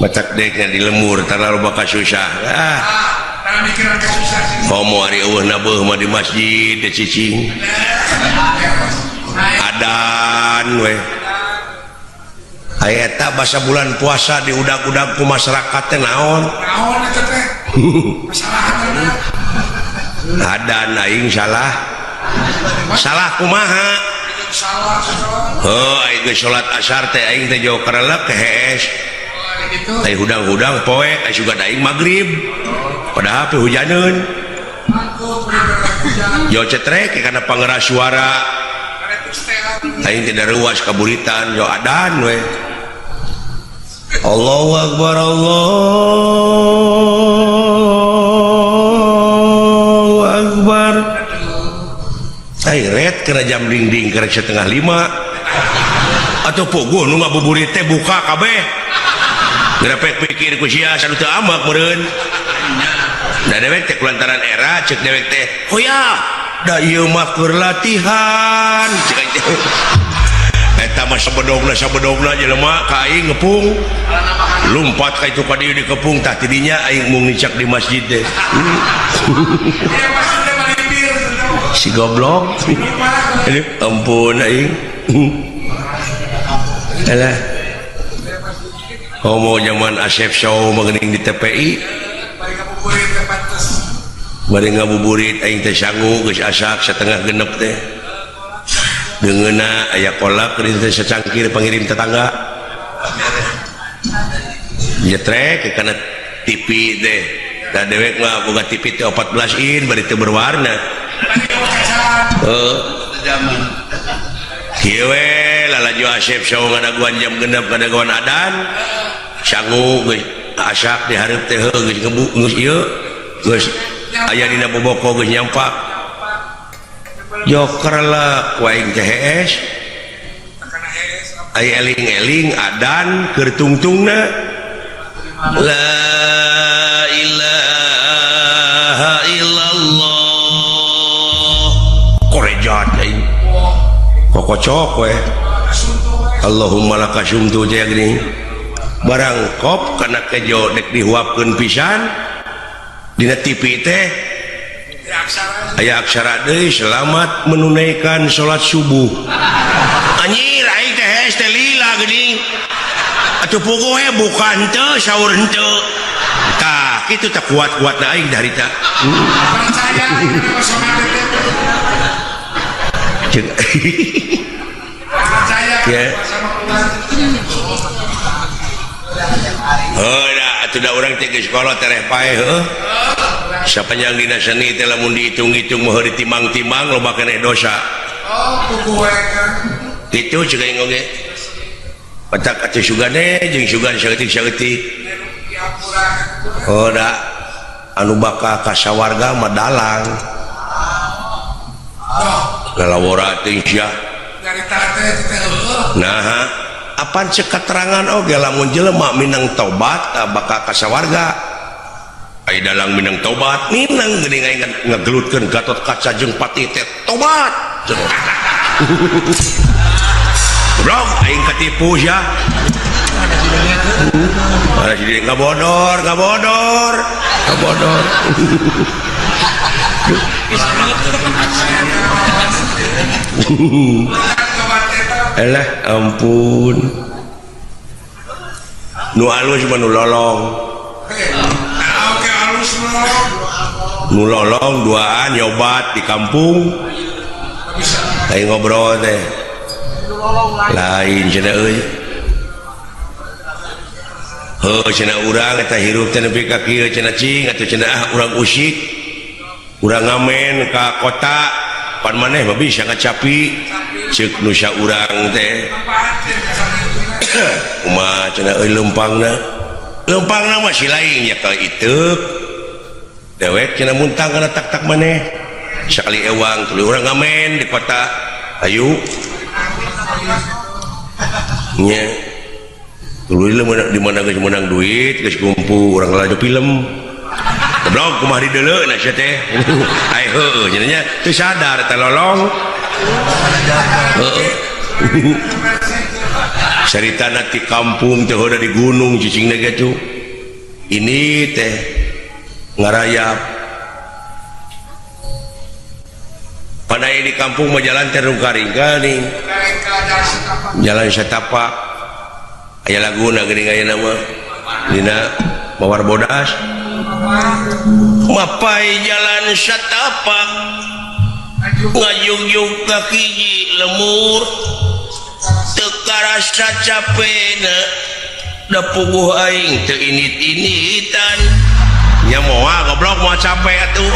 Matak dek di lemur terlalu bakal susah. Ah. Komo ari eueuh nabeuh mah di masjid teh cicing. Adan we. Aya eta basa bulan puasa diudag-udag ku masyarakat teh naon? Naon eta teh? Masalahan. Adan aing salah. Salah kumaha? Salah. Heuh, aing geus salat asar teh aing teh jauh karelek hees. Gitu. Ai hudang-hudang poek ai sugan aing magrib. Padahal pe hujaneun. Yo cetrek kana pangeras suara. Aing teh ruas kaburitan yo adan we. Allahu akbar, Allahu akbar. Ai ret kena jam dingding kerek 4:30. Atau puguh nu ngabuburit teh buka kabeh. Gerepek pikir ku sia sanu teu ambak meureun. Da dewek teh kulantaran era cek dewek teh, "Hoya, da ieu mah keur latihan." Cek aing teh. Eta mah sabedogna sabedogna jelema ka aing ngepung. Lumpat ka itu ka dieu dikepung tah tidinya aing mung nicak di masjid teh. Si goblok. Aduh, ampun aing. Alah. Homo zaman Asep Show mah geuning di TPI. Bari ngabuburit aing teh sangu geus asak 5:30 teh. Deungeunna aya kolak di teh secangkir pangirim tetangga. Nyetrek kana TV teh. Da dewek mah boga TV teh 14 in bari teu berwarna. Heuh. Kieu we lalajo Asep Show ngadaguan jam 6 ngadaguan adan. Sangu geus asak di hareup teh heuh geus ngebu geus ieu geus aya dina boboko geus nyampak. Joker lah ku aing teh hees. Aya eling-eling adan keur tungtungna. La ilaha illallah. Korejat aing. Kokocok we. Allahumma laka sumtu teh geuning. Barang kop kana kejo dek dihuapkeun pisan dina TV teh aya aksara deui selamat menunaikan salat subuh. Anjir aing teh hees teh lila geuning. Atuh puguh we buka henteu sahur henteu. Tah kitu teh kuat-kuatna aing harita. Percaya Cek. Percaya. Ya. Sama bulan. Heuh da atuh da urang teh geus kolot tereh paeh heuh. Sapanjang dina seni teh lamun dihitung-hitung mah ditimang-timang loba keneh dosa. Oh, puguh we kan. Kitu cek aing oge. Petak atuh sugane jeung sugan saeutik-saeutik. Oh da anu bakal ka sawarga mah dalang. Lalawora teh sia. Nyarita teh teh heueuh. Nah, apan cek keterangan oge lamun jelema minang tobat tah bakal ka sawarga. Ai dalang minang tobat, minang geuning aing ngagelutkeun Gatot Kaca jeung Patih teh tobat. Goblok aing katipu sia. Ada si Dede ngabodor, ngabodor, ngabodor. Elah ampun. Nu alus mah nu lolong. Oke alus lolong. Nu lolong duaan nyobat di kampung. Aing ngobrol teh. Lain cenah euy. Heuh cenah urang eta hirup teh nepi ka kieu cenah cing atuh cenah ah urang usik. Urang ngamen ka kota pan maneh mah bisa ngacapi ceuk nu saurang teh. Kumaha cenah euy leumpangna? Leumpangna mah si lain nya ka iteuk. Dewek cenah muntang kana tak-tak maneh. Sakali ewang tuluy urang ngamen di kota. Ayu. Nya. Tuluy di mana geus menang duit, geus kumpul urang lalajo film. Goblok kumaha dideuleu na sia teh. Ai heueuh cenah nya teu sadar teh lolong. Heueuh. Caritana ti kampung teh udah di gunung cicingna gitu. Ini teh ngarayap. Panai di kampung mah jalan teh rungka-ringka nih. Jalan setapak. Aya laguna geuning aya nama. Dina Mawar Bodas. Mapai jalan setapak. Ngajugjug ka hiji lemur. Teu karasa capena. Da puguh aing teu init-initan. Nya moal goblok moal capek atuh.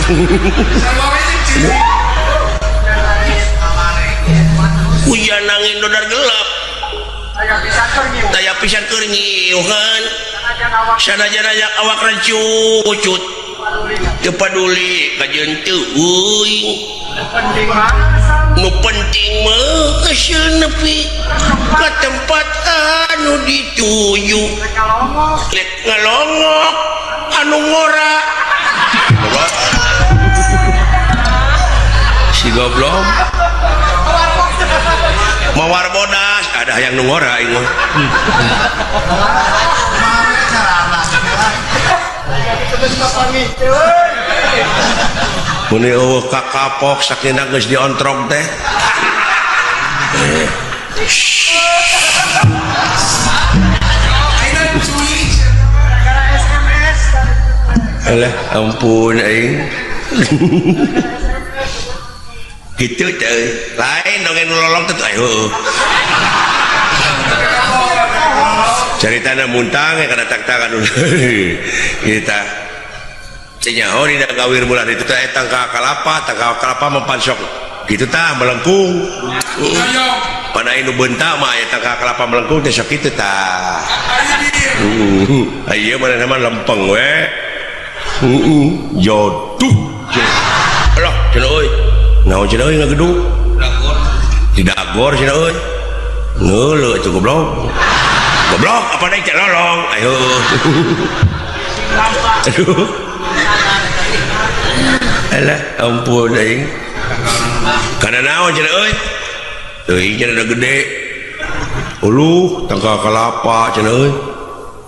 Hujan angin dodar gelap. Daya pisan keur nyiuhan. Sanajan aya awak rancucut. Teu paduli kajeun teu euing. Nu penting mah geus nepi ka tempat anu dituju. Lek ngalongok anu ngora. Si goblok. Mawar bodas ada yang nu ngora ieu mah. Mun eueuh kakapok sakina geus diontrog teh. Alah ampun aing. Gitu teh lain dongeng lolong teh ayo. Caritana muntang ya kana tak-takan. Kita nyaho dina gawir bulan itu teh tangka kalapa, tangka kalapa mempansok gitu tah melengkung. Pada nu bentak mah aya tangka kalapa melengkung teh sok kitu tah. Ieu mana mah lempeng we. Joduk. Alah cenah euy. Naon cenah euy ngageduk? Dagor. Di dagor cenah euy. Ngeuleuh itu goblok. Goblok apa deui teh lolong. Ayo. Aduh. Alah ampun aing. Kana naon cenah euy? Teuing cenah gede. Uluh tangka kalapa cenah euy.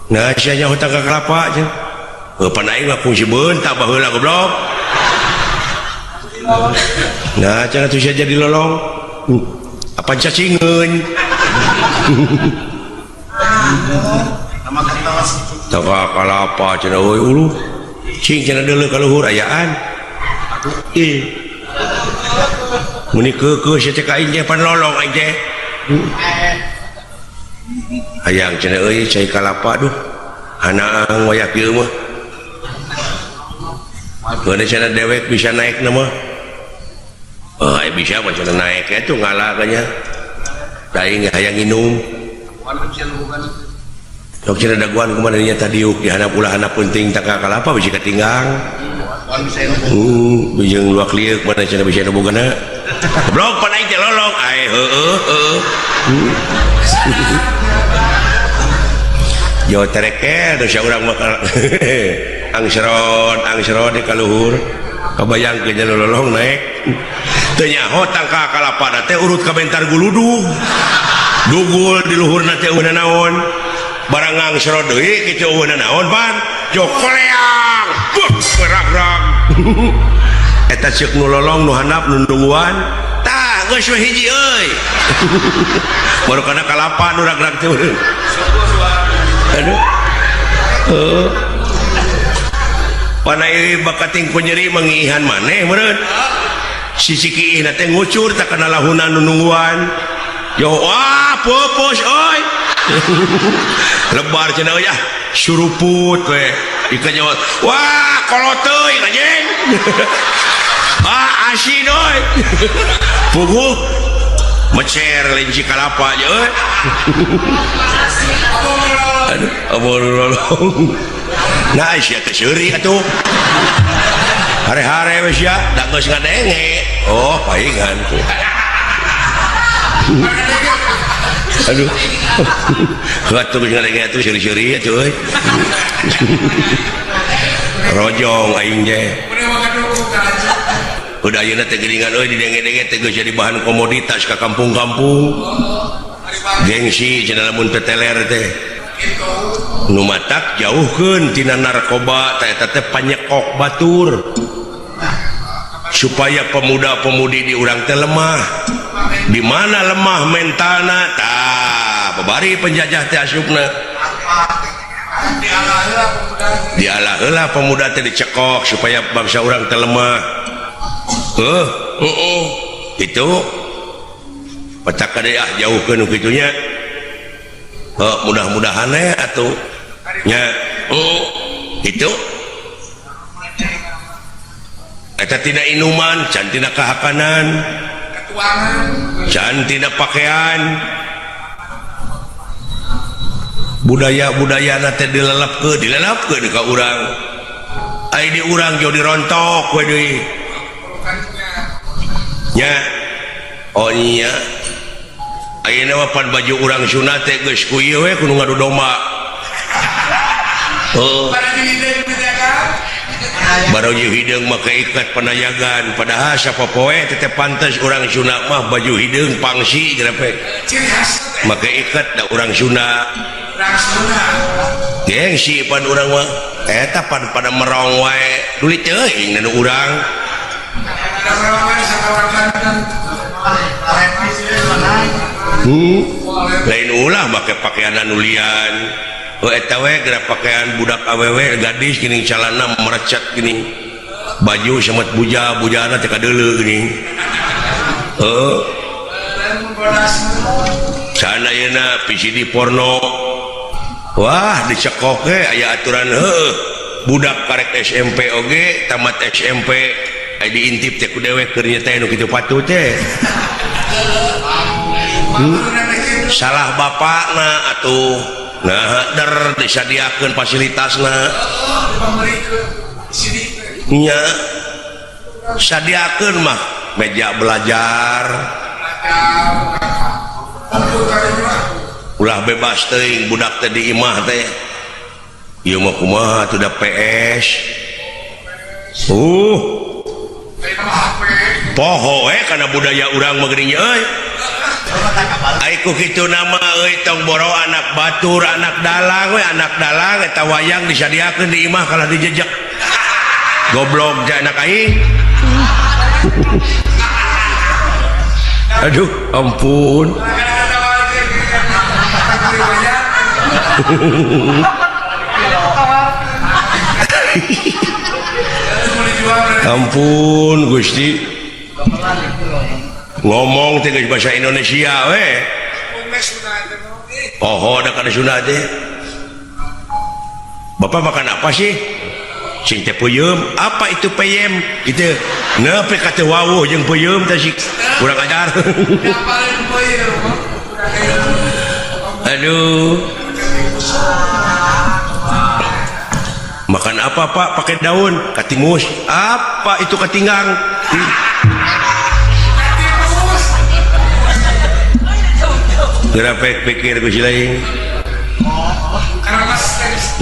Nah sia nyaho tangka kalapa cenah. Heuh pan aing mah fungsi beunta baheula goblok. Nah cenah tuh sia jadi lolong. Apa cacingeun. Tangka kalapa cenah euy uluh. Cing cenah deuleu ka luhur ayaan. Ih. Meni keukeuh sia teh ka aing teh pan lolong aing teh. Hayang cenah euy cai kalapa duh. Hanaang wayah kieu mah. Geus cenah dewek bisa naik na mah. Oh, aya bisa mah cenah naik atuh ngalah nya. Da aing hayang nginum. Sok cenah daguan kumaha nya tadiuk di handap ulah handap penting tangka kalapa bisi katinggang. Bijeng luak liuk mana cenah bisa nu bogana. Goblok pan aing teh lolong. Ae heueuh heueuh. Jo terekel dosa urang mah angsrod di kaluhur. Kabayangkeun nya lolong naik. Teu nyaho tangka kalapa teh urut ka bentar guludug. Dugul di luhurna teh eueuh naon. Barang ngangsrod deui kitu eueuh naon pan. Jo koleang. Beuh rag-rag. Eta ceuk nu lolong nu handap nu nungguan. Tah geus we hiji euy. Baru kana kalapa nu rag-rag teh. Aduh. Heuh. Panai bakating ku nyeri mangiihan maneh meureun. Sisi kiihna teh ngucur tak kana lahuna nu nungguan. Yo wah pupus euy. Lebar cenah euy ah suruput we. Ikan nyawa wah kolot teuing anjing. Ah asin euy. Puguh mecer lenci kalapa aja euy. Aduh, abon lolong. Nah, sia teh seuri atuh. Hare-hare we sia, da geus ngadenge. Oh, paingan tuh. Aduh. Atuh geus ngadenge atuh seuri-seuri atuh euy. Rojong aing teh. Udah ayeuna teh geuningan euy didenge-denge teh geus jadi bahan komoditas ka kampung-kampung. Gengsi cenah lamun teteler teh. Nu matak jauhkeun tina narkoba teh eta teh panyekok batur. Supaya pemuda-pemudi di urang teh lemah. Di mana lemah mentalna tah babari penjajah teh asupna. Dialah heula pemuda teh dicekok supaya bangsa urang teh lemah. Itu pecak kade ah jauhkeun nu kitu nya. Mudah-mudahan we atuh nya. Itu eta tina inuman, can tina kahakanan, can tina pakaian. Budaya-budayana teh dilelepkeun ka urang. Ai di urang jauh dirontok we deui. Nya. Oh nya. Ayeuna mah pan baju urang Sunda teh geus ku ieu we kudu ngadu domba. Oh. Baru hideung make ikat penayagan padahal sapopoe teh pantes urang Sunda mah baju hideung pangsi grepe. Make ikat da urang Sunda. Gengsi pan urang mah eta pan pada merong wae dulit teuing nu urang. Lain ulah make pakaian anulian. Oh eta we geura pakaian budak awewe gadis geuning calana merecet geuning. Baju samet buja bujana teh kadeuleu geuning. Heuh. Sana ayeuna VCD porno. Wah dicekok ge aya aturan heueuh. Budak karek SMP oge tamat SMP aya diintip teh ku dewek keur nya teh nu kitu patut teh. Salah bapakna atuh. Nah, der disadiakeun fasilitasna. Nya sadiakeun mah meja belajar. Ulah bebas teuing budak teh di imah teh. Ieu mah kumaha atuh da PS. Poho we kana budaya urang mah geuning euy. Ai ku kitu nama euy tong boro anak batur anak dalang we anak dalang eta wayang disadiakeun di imah kalah dijejek. Goblok ja anak aing. Aduh ampun. Ampun Gusti. Ngomong teh geus bahasa Indonesia we. Oh, da kana Sunda teh. Bapak makan apa sih? Sing teh peuyeum. Apa itu peyem? Gitu. Nepi ka teu wawuh jeung peuyeum teh sih. Kurang ajar. Aduh. Makan apa Pak? Pakai daun, katimus. Apa itu katinggang? Gerapek pikir ku si lain.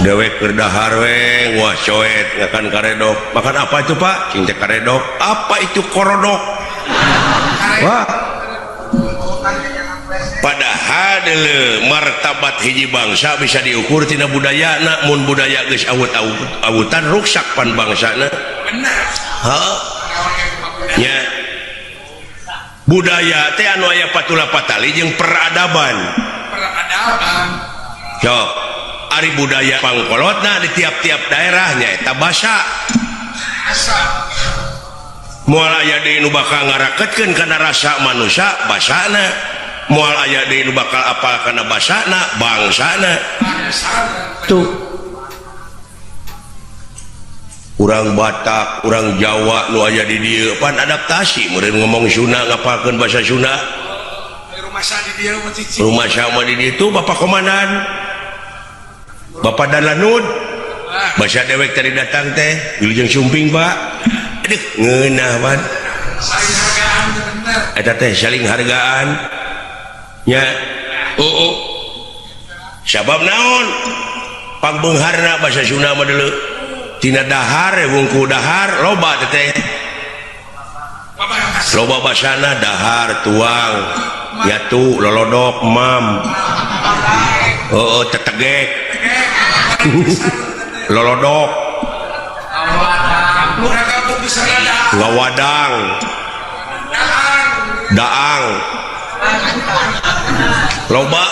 Dewek keur dahar we, wah coet ngakan karedok. Makan apa itu Pak? Cing teh karedok. Apa itu korodok? Wah. Padahal deuleu martabat hiji bangsa bisa diukur tina budayana, mun budaya geus awut-awutan ruksak pan bangsana. Bener. Heuh. Nya. Budaya teh anu aya patula patali jeung peradaban. Peradaban. Sok, ari budaya pangkolotna di tiap-tiap daerah nyaeta basa. Moal aya deui nu bakal ngaraketkeun kana rasa manusia basana. Moal aya deui nu bakal apal kana basana bangsana. Tuh. Urang Batak, urang Jawa nu aya di dieu pan adaptasi meureun ngomong Sunda ngapalkeun bahasa Sunda. Rumah sama di dieu tuh Bapak Komandan. Bapak dan Lanud. Bahasa dewek tadi datang teh, wilujeng sumping, Pak. Aduh, ngeunah pan. Eta teh saling hargaan. Nya. Oh. Sabab naon? Pangbeungharna bahasa Sunda mah deuleu. Tina dahar wungku dahar loba teh. Loba basana dahar tuang. Yatu lolodok mam. Heeh tetegek. Lolodok. Ngawadang. Daang. Loba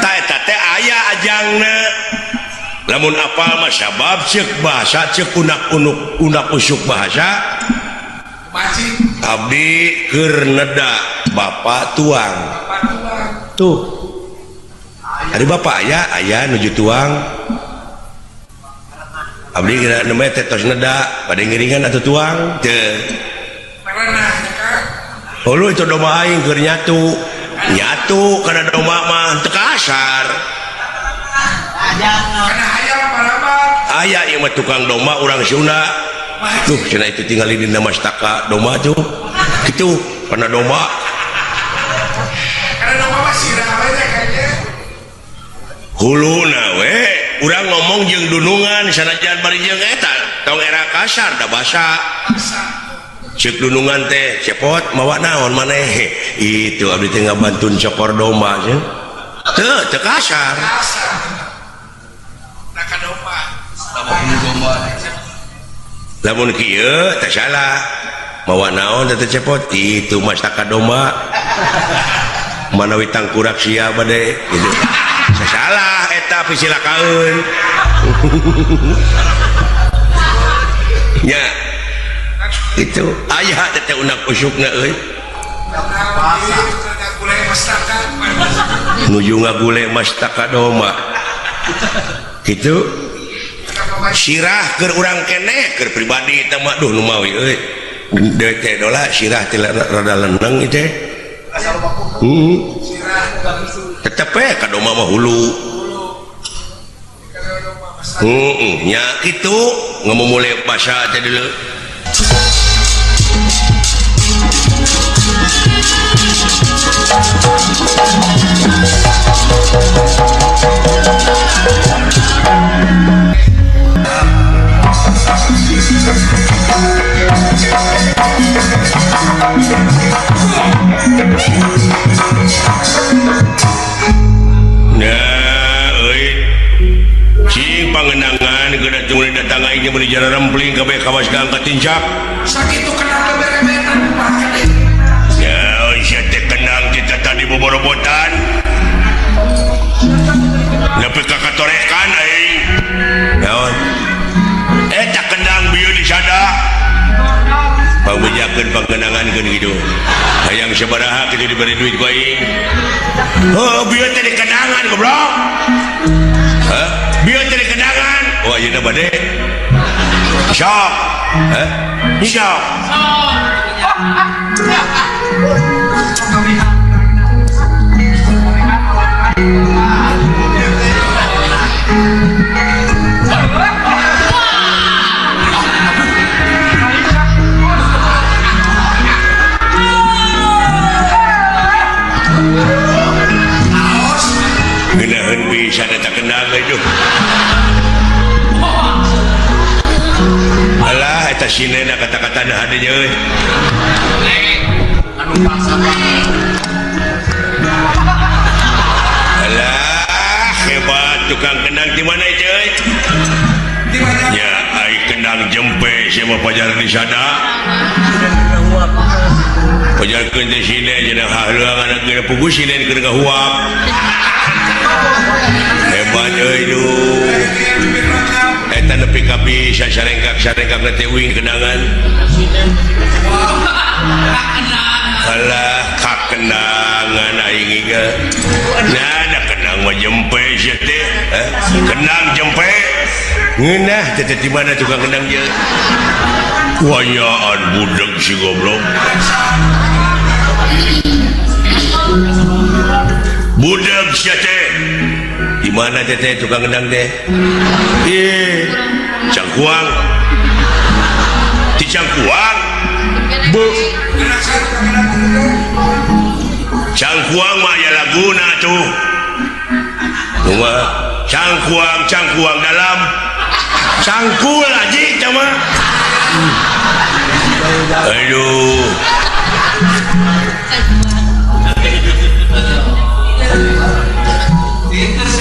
ta eta teh aya ajangna. Lamun apal mah sabab ceuk bahasa ceuk unak-unuk unak usuk bahasa. Abdi keur neda bapak tuang. Tuh. Ari bapak aya aya nuju tuang. Abdi kira nembe teh tos neda bade ngiringan atuh tuang teu. Hulu itu domba aing keur nyatu. Nyatu kana domba mah teu kasar. Aya ieu mah tukang domba urang Sunda. Tuh cenah itu tinggali dina mastaka domba tuh. Kitu kana domba. Kana domba mah sirah we teh kayaknya. Huluna we urang ngomong jeung dunungan sanajan bari jeung eta tong era kasar da basa. Ceuk dunungan teh cepot mawa naon maneh. Itu abdi teh ngabantun cokor domba cenah. Teu teu kasar. Lamun kieu teh salah. Mawa naon teh cepot itu mastaka domba. Manawi tangkurak sia bade gitu. Salah eta pisilakaeun. Nya. Itu aya teh unak usukna euy. Nuju ngagule mastaka domba. Kitu. Sirah keur urang keneh keur pribadi teh mah duh nu mawi euy. Deui teh dola sirah teh rada leneng ieu teh. Tetep we ka domba mah hulu. Nya kitu ngamumule basa teh deuleu. Nah, euy. Cing pangenangan geuna tunggu datang aing meuli jara rempling kabeh kawas ka angkat tincak. Sakitu kenang berebetan kumaha deui. Ya, euy sia teh kenang kita tadi boborobotan. Nepi ka katorekan aing. Naon? Eta kendang bieu disada. Pangbejakeun pangenangankeun kitu. Hayang sabaraha kitu diberi duit ku aing. Heuh, bieu teh dikendangan goblok. Hah? Bieu teh dikendangan. Oh, ayeuna bade. Sok. Hah? Sok. Geunaheun pisan eta kendang euy. Alah eta sinena kata-kata na hade euy. Alah hebat tukang kendang di mana itu euy? Di mana? Ya ai kendang jempe sia mah pajar di sada. Pajarkeun teh sine cenah hahleuangan geus puguh sine keur ngahuap. Hebat euy duh. Eta nepi ka bisa sarengkak-sarengkak teh uing kendangan. Alah kakendangan aing ieu. Nah, da kendang mah jempe sia teh. Kendang jempe. Ngeunah teh teh di mana tukang kendang ieu? Wayaan budeg si goblok. Budeg sia teh. Di mana teh teh tukang kendang teh? Ih, Cangkuang. Di Cangkuang. Bu. Cangkuang mah aya laguna tuh. Kumaha? Cangkuang, cangkuang dalam. Cangkul aji teh mah. Aduh.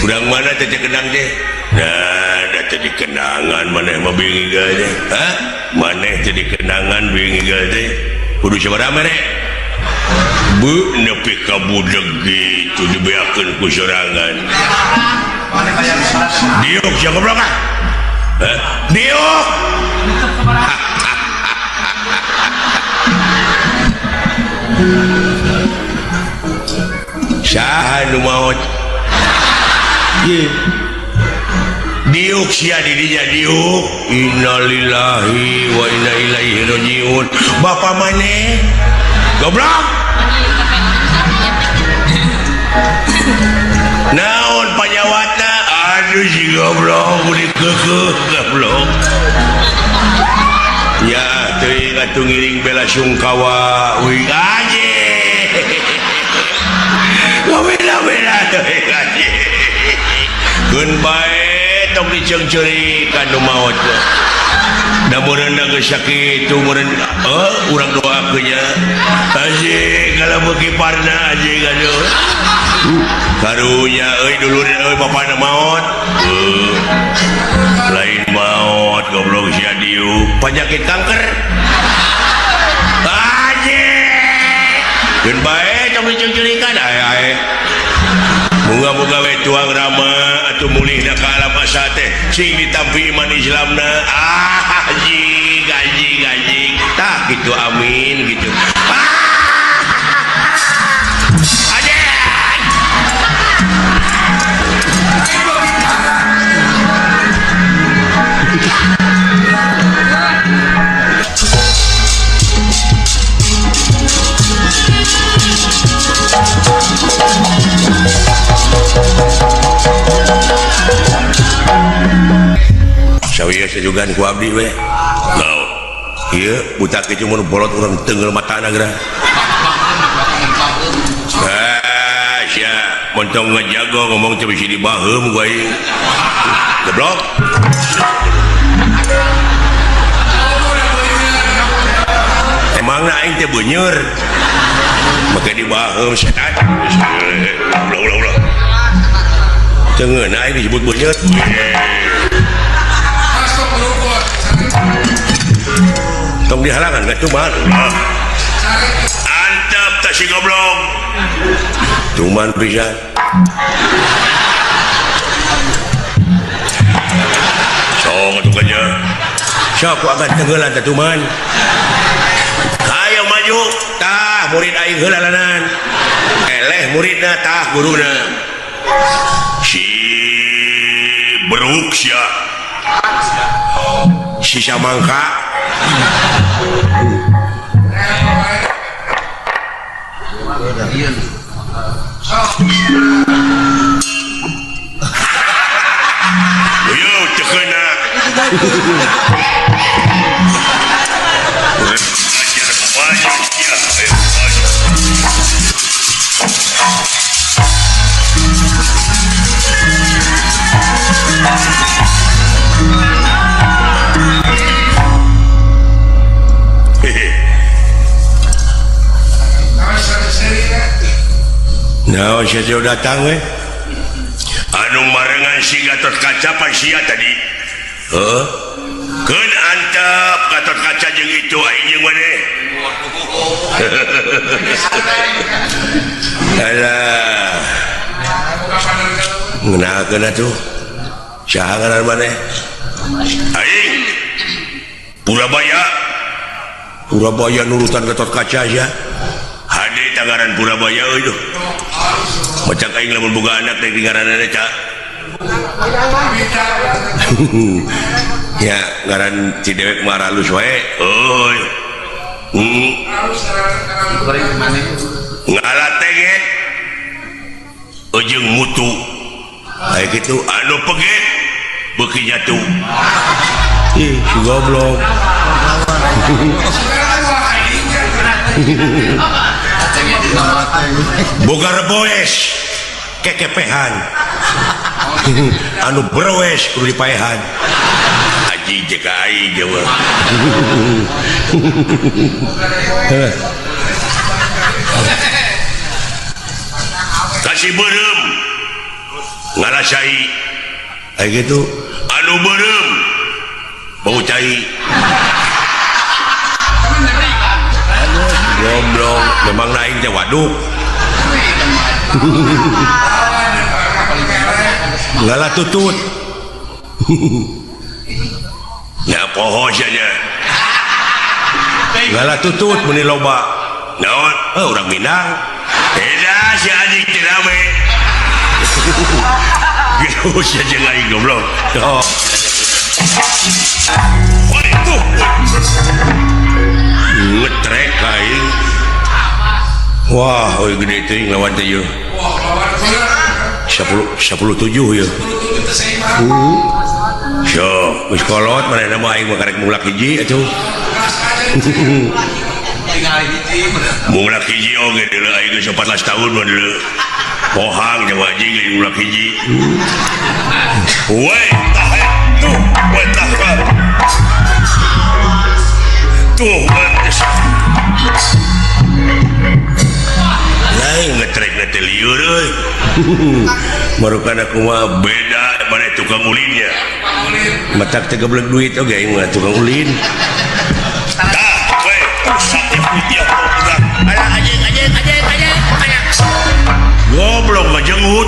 Urang mana teh kenang teh? Nah, da teh kenangan maneh mah bingung teh. Hah? Maneh teh kenangan bingung teh. Kudu sabaraha mere? Bu nepi ka budeg gitu dibeakeun ku sorangan. Diuk sia goblok ah. Hah? Diuk. Saha nu maot? Diuk sia di dinya diuk. Innalillahi wa inna ilaihi rajiun. Bapa maneh? Goblok. Naon panyawatna? Aduh si goblok kudu keukeuh goblok. Ya teuing atuh ngiring bela sungkawa uing anjing. Bela-bela teuing anjing. Keun bae tong diceungceurikan nu maot. Da meureun geus sakitu meureun urang doakeun nya. Anjing kalau beuki parna anjing aduh. Karunya euy dulur euy bapana maot. Lain maot goblok sia diuk penyakit kanker. Anjing. Keun bae tong diceungceurikan ae ae. Moga-moga we tuang rama atuh mulihna ka alam asa teh sing ditampi iman Islamna. Ah anjing anjing anjing. Tah kitu amin gitu. Ah! Anjing. Sawieu sejugan ku abdi we. Naon? Ieu butak kitu mun bolot urang teunggeul matana geura. Ah, sia montong ngajago ngomong teh bisi dibaheum ku aing. Goblok. Emangna aing teh beuneur. Make dibaheum setan. Ulah ulah ulah. Teu ngeunah aing disebut beuneur. Tong dihalangan ka cuman. Antep teh si goblok. Cuman pisan. Sok atuh nya. Sok ku agan tenggelan teh cuman. Hayo maju tah murid aing heula lanan. Eleh muridna tah guruna. Si beruk sia. Sisa mangka. Yo teu kena. Ajar banyak sia. Nah, saya datang we. Anu marengan si Gatot Kaca pan sia tadi. Heuh. Keun antep Gatot Kaca jeung itu aing jeung maneh. Alah. Ngeunahkeun atuh. Saha ngaran maneh? Aing. Purabaya. Purabaya nurutan Gatot Kaca sia. Hade tangaran Purabaya euy duh. Macak aing lamun boga anak teh ngaranna ca. Ya ngaran si dewek mah halus wae. Euy. Ngalah teget. Ujung mutu. Aya kitu anu peget beuki nyatu. Ih, si goblok. Boga reboes kekepehan. Anu berwes kudu dipaehan. Aji jeung aing jawa. Kasih beureum. Ngalah cai. Aya kitu. Anu beureum bau cai. Goblok, memang aing teh waduk. Ngalah tutut. Ya poho sia nya. Ngalah tutut meuni loba. Naon? Urang Minang. Eta si anjing teh rame. Gitu sia jeung aing goblok. Oh. Woi tuh. Ngetrek aing. Wah, euy gede teuing lawan teh ieu. Wah, lawan 10 17 ieu. So, geus kolot manehna mah aing mah karek mulak hiji atuh. Mulak hiji oge deuleu aing geus 14 tahun mah deuleu. Pohang jeung anjing geus mulak hiji. Woi, tah tuh, woi tah. Tuh, lain ngetrek teh lieur euy. Marukan aku mah beda mana tukang ulinnya. Matak teh geblek duit oge aing mah tukang ulin. Tah, we, sakit dia urang. Alah anjing anjing anjing anjing anjing. Goblok ngajenggut.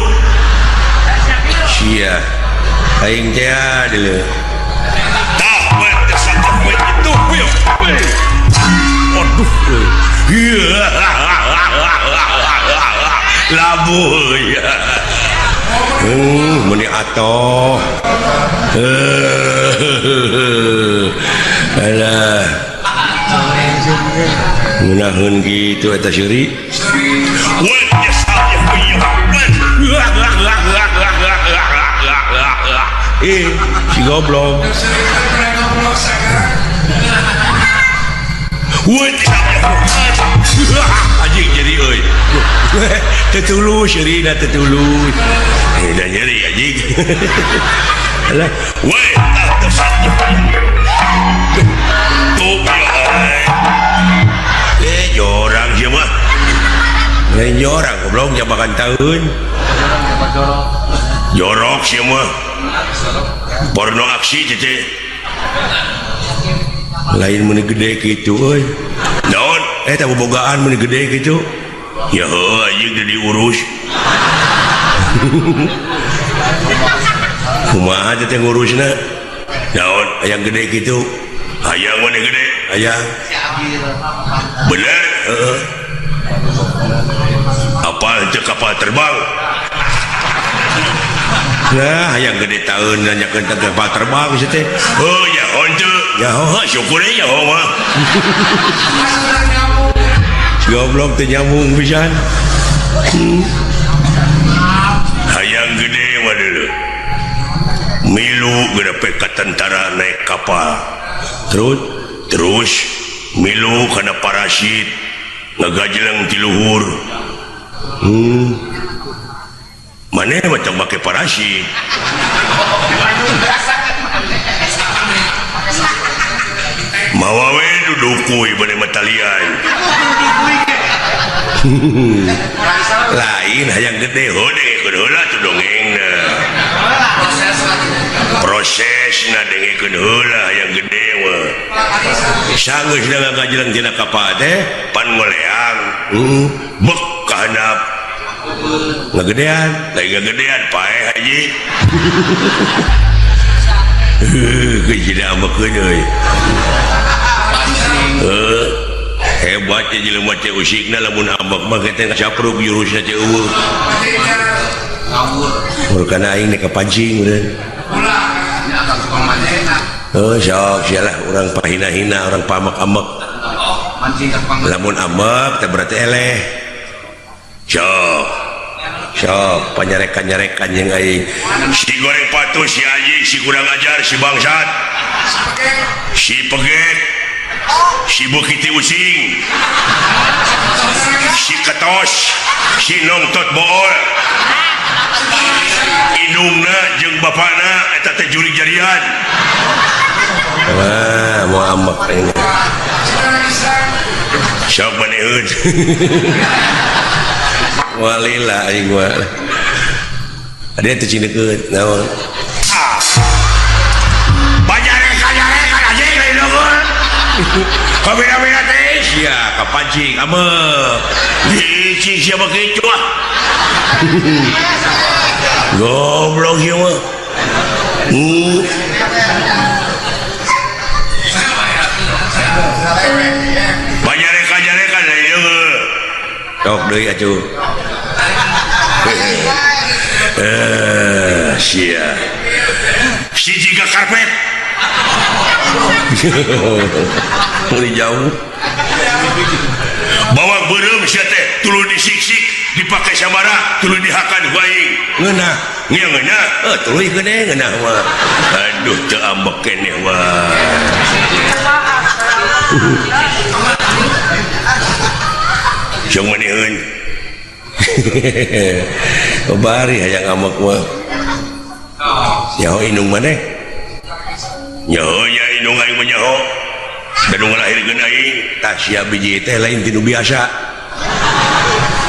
Sia. Aing teh deuleu. Tah, we, sakit we itu we. Aduh, euy. Labuh ya. Meni atoh. Alah. Ngeunaheun kitu eta seuri. Si goblok. Anjing jadi euy. Teu tulus seurina teu tulus. Da nyeri anjing. Alah, we tuh jorang ieu mah. Lain jorang goblok jabakan taeun. Jorok ieu mah. Porno aksi teh. Lain meuni gede kitu euy. Naon? Eta bobogaan meuni gede kitu. Ya heuh anjing teu diurus. Kumaha teh ngurusna? Naon hayang gede kitu? Hayang meuni gede, hayang. Bener? Heeh. Apal teu kapal terbang? Nah, hayang gede taeun nanyakeun teh kapal terbang sia teh. Heuh nyaho teu? Nyaho, syukur we nyaho mah. Goblok teu nyambung pisan. Hayang gede mah deuleu. Milu geura ka tentara naik kapal. Terus milu kana parasit ngagajeleng ti luhur. Maneh mah tong make parasit. Mawa we dudukuy bade matalian. Lain hayang gede heuh dengekeun heula tuh dongengna. Prosesna dengekeun heula hayang gede mah. Sanggeus ngagajeleng tina kapal teh pan ngoleang. Bek ka handap. Ngagedean, lain ngagedean paeh haji. Heuh, geus amekeun euy. Hebat ya jelema teh usikna lamun ambek mah teh capruk jurusna teh eueuh. Ngawur. Aing nek kapancing meureun. Heuh sok sia lah urang pahina-hina urang pamak-amek. Lamun ambek teh berarti eleh. Sok. Sok panyarekan-nyarekan jeung aing. Si goreng patuh si anjing si kurang ajar si bangsat. Si peget. Si bukiti using. Si ketos, si nongtot bool. Indungna jeung bapana eta teh jurig jarian. Wah, mau ambek aing. Sok maneun. Walila aing mah. Ada teh cindekeut naon? Ah. Bajarekan anjing lain unggul. Kabina-bina teh sia kapancing ameuk. Licik sia mah kitu ah. Goblok ieu mah. Bajarekan lain unggul. Tok deui atuh. Sia. Si jiga karpet. Mulai jauh. Bawang beureum sia teh tuluy disiksik, dipake sabara, tuluy dihakan ku aing. Ngeunah, ngeunah, heuh tuluy gede ngeunah mah. Aduh teu ambek keneh mah. Jeung maneheun. Bari hayang ambek mah. Nyaho indung maneh? Nyaho nya indung aing mah nyaho. Da nu ngalahirkeun aing tah sia biji teh lain ti nu biasa.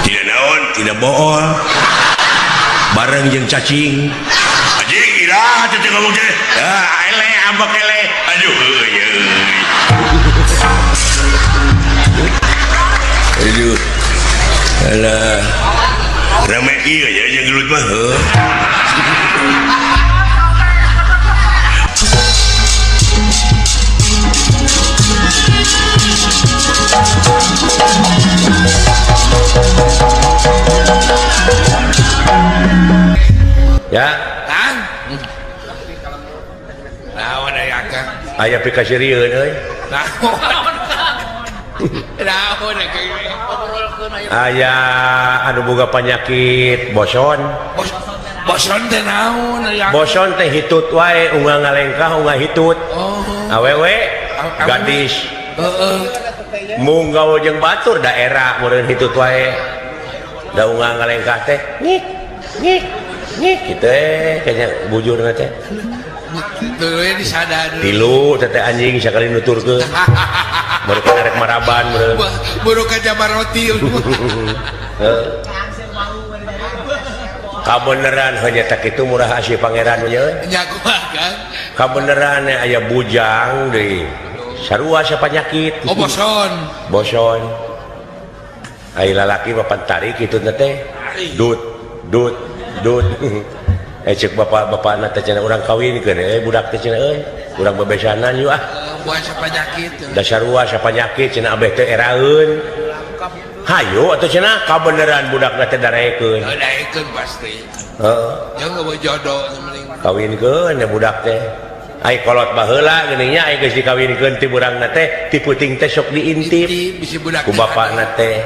Tidak naon, tidak bool. Bareng jeung cacing. Anjing iraha teh ngomong teh. Ah eleh ambek eleh. Aduh heueuy euy. Aduh. Alah. Rame ieu ya jeung gelut mah heuh. Ya, Kang. Naon aya Kang? Aya pikasirieun euy. Naon? Naon aya anu boga penyakit boson. Boson teh naon aya? Boson teh hitut wae unggal ngalengkah unggal hitut. Oh. Awewe gadis. Heeh. Mung gaul jeung batur daerah meureun hitut wae. Da unggal ngalengkah teh ngik ngik ngik kitu kayaknya bujurna teh. Tuluy disadar. Tilu teh anjing sakali nuturkeun. Baru rek maraban meureun. Buru ka jabar roti. Heeh. Kabeneran hanya tak itu murah asih pangeran nya. Nya kumaha Kang? Kabeneran aya bujang deui. Sarua sapanyakit. Oh boson. Boson. Ai lalaki mah pantarik kitu teh. Dut dut dut. Cek bapak-bapakna teh cenah urang kawinkeun budak teh cenah euy. Urang bebesanan yuk ah. Buah sapanyakit. Da sarua sapanyakit cenah abeh teh eraeun. Hayu atuh cenah kabeneran budakna teh darekeun. Darekeun pasti. Heeh. Jeung eueuh jodoh mending. Kawinkeun ya budak teh. Ai kolot baheula geuning nya ai geus dikawinkeun ti burangna teh ti peuting teh sok diintip. Ku bapakna teh.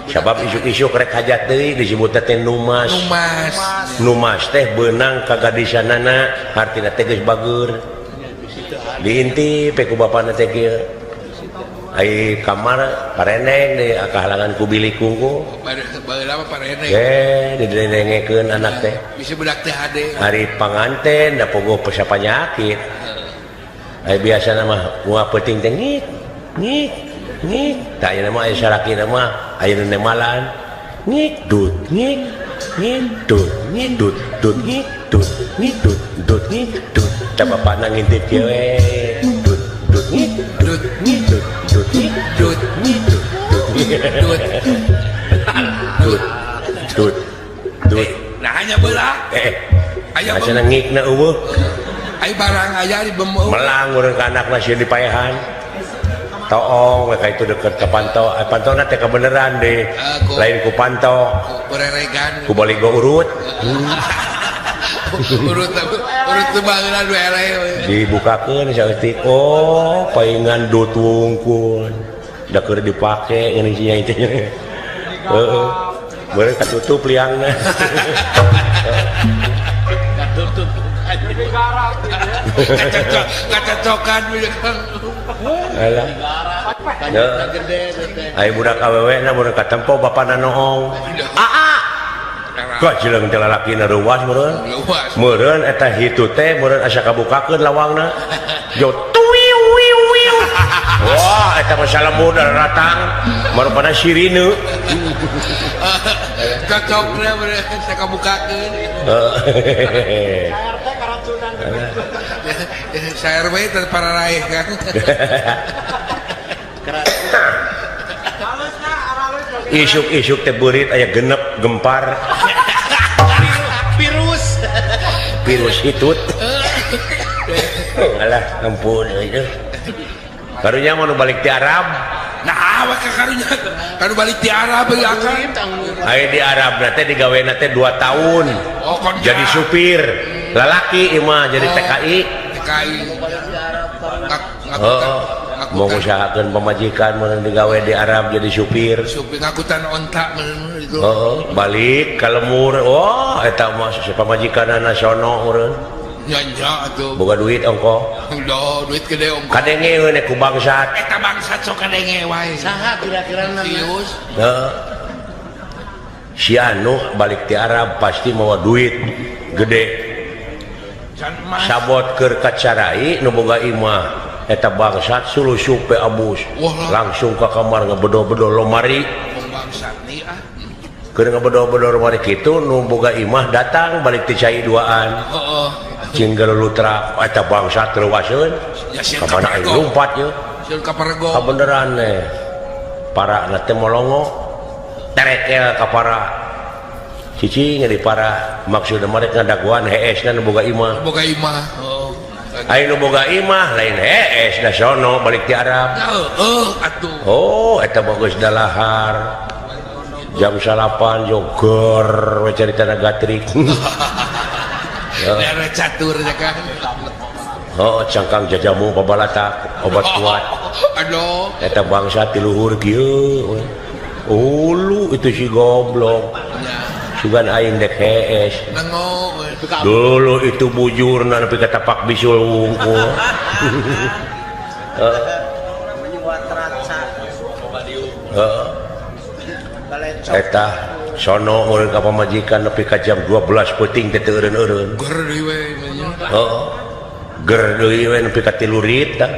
Sabab isuk-isuk rek hajat deui disebutna teh numas. Numas. Numas teh beunang ka gadisanana hartina teh geus bageur. Diintip ku bapakna teh kieu. Ai kamar pareneng deui kahalangan ku bilik kungku. Baheula mah pareneng. Ye, didengekeun anak teh. Bisa budak teh hade. Hari panganten da pogoh panyakit. Ai biasana mah moal peuting teh ngik ngik ngik. Tah ayeuna mah aya salakina mah aya nu nemalan. Ngik dut ngik ngik dut ngik dut dut ngik dut ngik dut dut ngik dut. Tah bapakna ngintip kieu we. Dut dut ngik dut ngik dut dut ngik dut ngik dut dut dut dut dut. Nah hanya belah. Aya cenah ngikna eueuh. Ai barang aya di bemeu. Melang urang ka anakna sieun dipaehan. Toong we ka itu deket ka panto. Pantona teh kabeneran deh. Lain ku panto. Ku reregan. Ku baligo urut. Urut urut teu baheula du eleh. Dibukakeun saeutik. Oh, paingan dut wungkul. Da keur dipake ngeuning sia teh. Heeh. Beureuh katutup liangna. Katutup. Kacocokan Alah. Ai budak awewe na mun katempo bapana noong. Aa. Kok jeleng teh lalakina reuwas meureun. Meureun eta hitu teh meureun asa kabukakeun lawangna. Jo tuwiu wiu wiu. Wah, eta mah salemur ratang marupana sirine. Cocokna bener sakabukakeun. Heeh. Saer we teh pararaeh kan. Isuk-isuk teh beurit aya genep gempar. Virus. Virus hitut. Alah ampun euy. Karunya mah nu balik ti Arab. Nah, awak ka karunya kanu balik ti Arab euy akang. Aya di Arab na teh digawena teh 2 tahun. Oh, kontrak. Jadi supir. Lalaki ieu mah jadi TKI. TKI. Heeh. Mau ngusahakeun pamajikan mun digawe di Arab jadi supir. Supir ngakutan onta meureun itu. Heeh, balik ka lemur. Wah, eta mah pamajikanana sono meureun. Nya nya atuh. Boga duit ongko. Duh, duit gede ongko. Kadenge we ku bangsat. Eta bangsat sok kadenge wae. Saha kira-kira nama? Sius. Heeh. Si anu balik ti Arab pasti mawa duit gede. Sabot keur kacarai nu boga imah eta bangsat sulusup we abus. Langsung ka kamar ngebedo-bedo lomari. Bangsat nih ah. Keur ngebedo-bedo lomari kitu nu boga imah datang balik ti cai duaan. Heeh. Cing galulutra eta bangsat leuwaseun. Ya Ka mana aing lumpat ye. Sieun ka parego. Kabeneran eh. Para na teh molongo terekel ka para. Cicing di para maksudna mereka ngadaguan hees na nu boga imah. Boga imah. Heeh. Aing nu boga imah lain hees da sono balik ti Arab. Heeh atuh. Oh, eta mah geus dalahar. Jam 9 joger we caritana gatrik. Dara catur ya kan. Oh, cangkang jajamu pabalatak obat kuat. Aduh. Eta bangsa ti luhur kieu. Ulu itu si goblok. Sugan aing dek hees. Dulu itu bujurna nepi ka tapak bisul wungkul. Heeh. Eta sono meureun ka pamajikan nepi ka jam 12 peuting teh teu eureun-eureun. Ger deui we nya. Heeh. Ger deui we nepi ka 3 rit tah.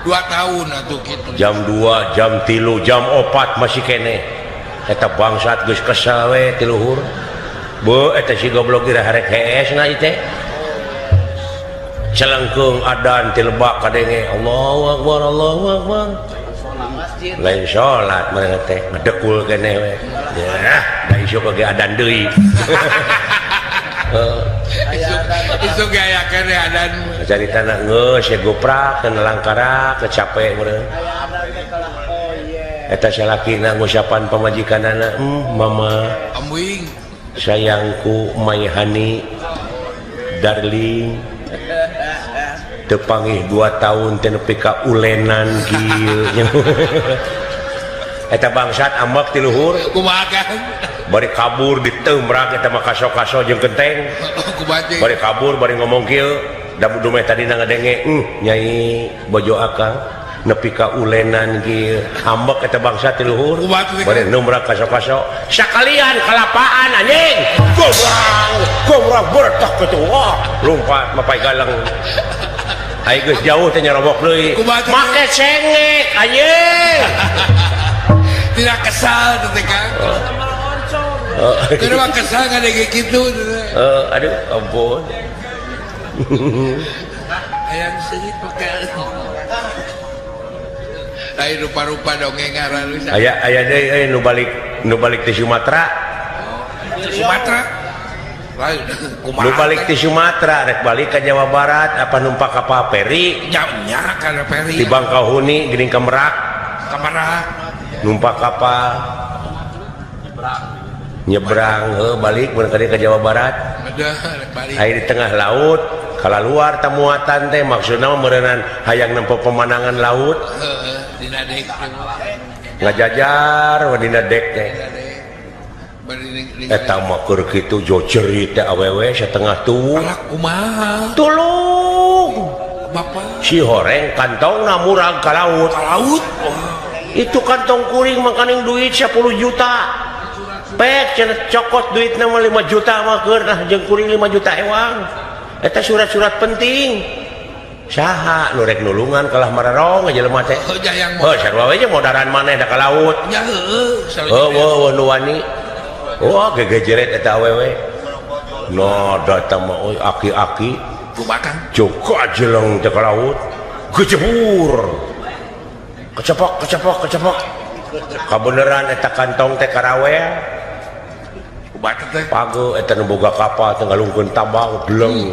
2 tahun atuh kitu. Jam 2, jam 3, jam 4 masih keneh. Eta bangsat geus kesel we ti luhur. Beuh eta si goblok ira harek hees na ieu teh. Celengkeung adan ti lebak kadenge Allahu akbar Allahu akbar. Lain salat manehna teh ngedekul keneh we. Yah, da isuk oge adan deui. Heeh. Isuk ge aya keneh adan. Caritana geus ya goprak kana langkara kecape meureun. Eta salakina ngusapan pamajikanana, mama amwing sayangku my honey darling teu pangih 2 tahun teh nepi ka ulenan kieu. Eta bangsat ambek ti luhur. Kumaha kan? Bari kabur diteumrak eta mah kaso-kaso jeung kenteng. Kumaha Bari kabur bari ngomong kieu, da dumeh tadina ngadenge, nyai bojo akang nepi ka ulenan kieu. Ambek eta bangsa ti luhur. Bari numrak kaso-kaso sakalian kalapaan anjing. Gobrang, gobrang bertak kitu. Wah, lompat mapai galang. Ai geus jauh teh nyarobok deui. Make cengek anjing. Tidak kesal teh Kang. Keur mah kesal ngadenge kitu. Heeh, aduh ampun. Hayang seungit pake. Lain rupa-rupa dongeng ngaran. Aya aya deui euy nu balik ti Sumatera. Sumatera. Lain kumaha? Nu balik ti Sumatera rek balik ka Jawa Barat apa numpak kapal peri? Nya nya kana peri. Di Bangkahuni geuning ka Merak. Ka Merak. Numpak kapal. Nyebrang heuh balik mun ka Jawa Barat. Aya di tengah laut kalaluar tamuatan teh maksudna meureunnan hayang nempo pemandangan laut. Heeh, dina dek. Ngajajar we dina dek teh. Eta mah keur kitu jojerit teh awewe satengah tuwuh. Alah kumaha? Tulung. Bapak. Si horeng kantongna murag ka laut. Ka laut. Itu kantong kuring makaning duit 10 juta. Pek cenah cokot duitna mah 5 juta mah keur nah jeung kuring 5 juta ewang. Eta surat-surat penting. Saha nu rek nulungan kalah mararong jelema teh. Heuh, heuh sarua we jeung modaran maneh da ka laut. Nya heueuh, heuh heuh nu wani. Wah, gegejeret eta awewe. No, datang mah euy aki-aki. Kumaha? Joko jeleng teh ka laut. Kecebur. Kecepok, kecepok, kecepok. Kabeneran eta kantong teh karawel. Kumaha teh? Page eta nu boga kapal teh ngalungkeun tambang bleng.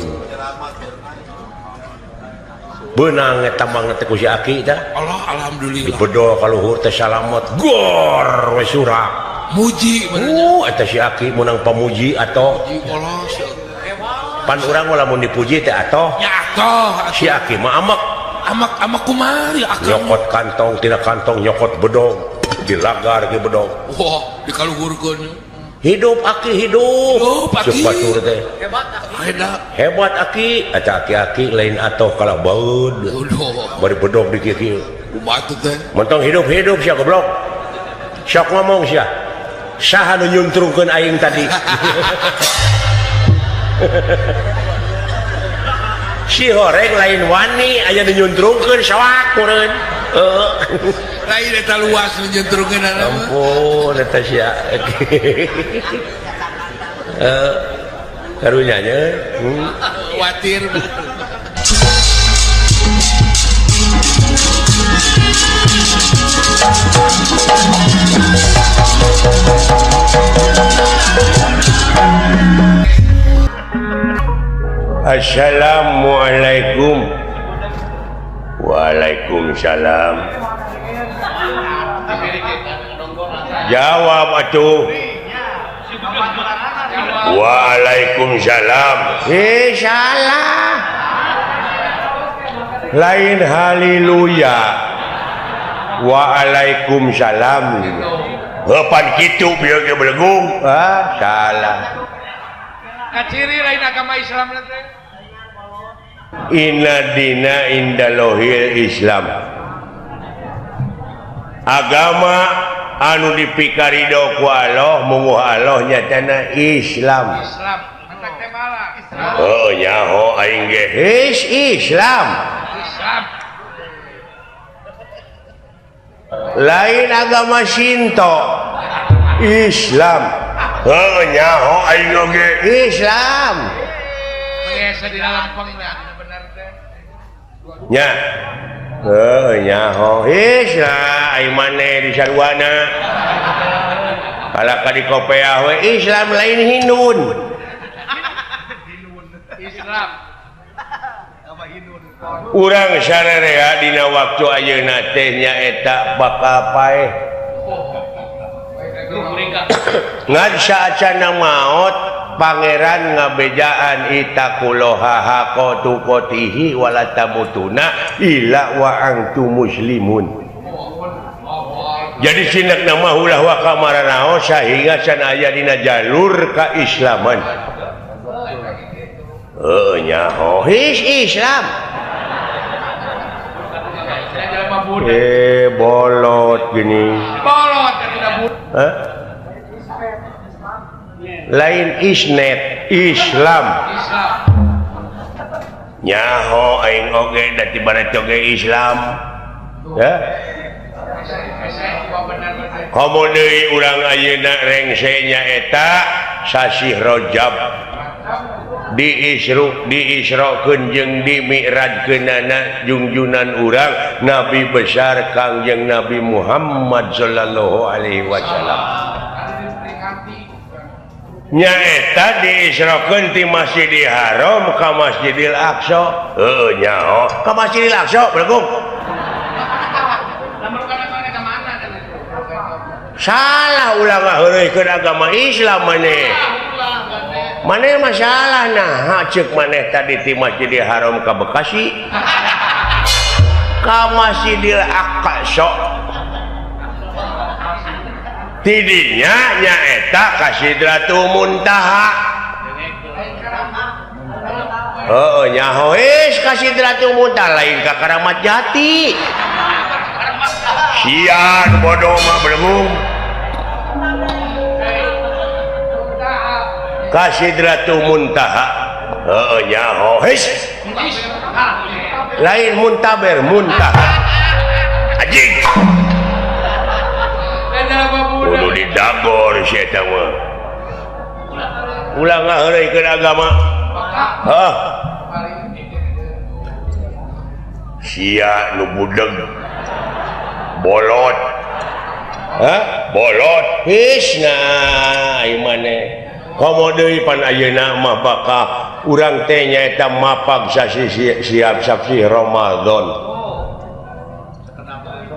Beunang eta mangna teh ku si aki teh. Allah, alhamdulillah. Dibedol ka luhur teh salamet. Gor we surak. Muji eta si aki menang pamuji atau pan urang mah lamun dipuji teh atoh. Ya atoh. Si aki mah amek. Amek amek kumaha ya akang. Nyokot kantong tina kantong nyokot bedog dilagar ge bedog. Wah, dikaluhurkeun. Hidup aki hidup. Hidup aki. Ceuk batur teh. Hebat aki. Hebat aki eta aki-aki lain atoh kalah baeud. Bari bedog di kieu-kieu. Kumaha teh? Mentong hidup-hidup sia goblok. Sok ngomong sia. Saha nu nyuntrungkeun aing tadi? Si horeng lain wani aya nu nyuntrungkeun soak meureun. Heeh. Lain eta luas nu nyuntrungkeun. Ampun eta sia. Heeh. Karunya nya. Watir. Assalamualaikum. Waalaikumsalam. Jawab atuh. Waalaikumsalam. Salah. Lain haleluya. Waalaikumsalam. Heupan kitu bieu ge belegung. Ah, salah. Kaciri lain agama Islam teh. Inna dina indalohil Islam. Agama anu dipikarido ku Allah munguh Allah nyatana Islam. Islam. Mantak teh malah. Oh nyaho aing ge. Is Islam. Islam. Lain agama Shinto. Islam. Oh nyaho aing oge Islam. Biasa di dalam bener teh. Nya. Heuh nyaho Islam aing maneh di sarwana. Kalaka di kopeah we Islam lain Hindun. Islam. Urang sarerea dina waktu ayeuna teh nyaeta bakal paeh. Ngan saacana maot pangeran ngabejaan itaqullaha haqqa tuqatihi wala tamutuna illa wa antum muslimun. Jadi sinak nama ulah wa kamaranaos sahingga can aya dina jalur kaislaman. Heuh nyaho his Islam. Bolot gini. Bolot tidak Hah? Lain isnet Islam. Islam. Nyaho aing oge da ti barat oge Islam. Ya. Komo deui urang ayeuna rengse nyaeta sasih Rajab. Diisru diisrokeun jeung dimi'rajkeunana jungjunan urang Nabi besar Kangjeng Nabi Muhammad sallallahu alaihi wasallam. Nyaeta diisrokeun ti Masjidil Haram ka Masjidil Aqsa. Heuh nyaho ka Masjidil Aqsa belegung. Salah ulah ngaheureuykeun agama Islam maneh. Maneh masalah nah ceuk maneh tadi ti Masjidil Haram ka Bekasi ka Masjidil Aqsa. Tidinya nyaeta ka Sidratul Muntaha. Heuh nyaho geus ka Sidratul Muntaha lain ka Karamat Jati. Sian bodoh mah belegung. Ka Sidratul Muntaha. Heuh nyaho geus. Lain muntaber muntaha. Anjing. Kudu didagor si eta mah. Ulah ngaheureuikeun agama. Hah? Sia nu budeg. Bolot. Hah? Bolot. His nah ieu maneh. Komo deui pan ayeuna mah bakal urang teh nyaeta mapag sasi siap sasi Ramadan.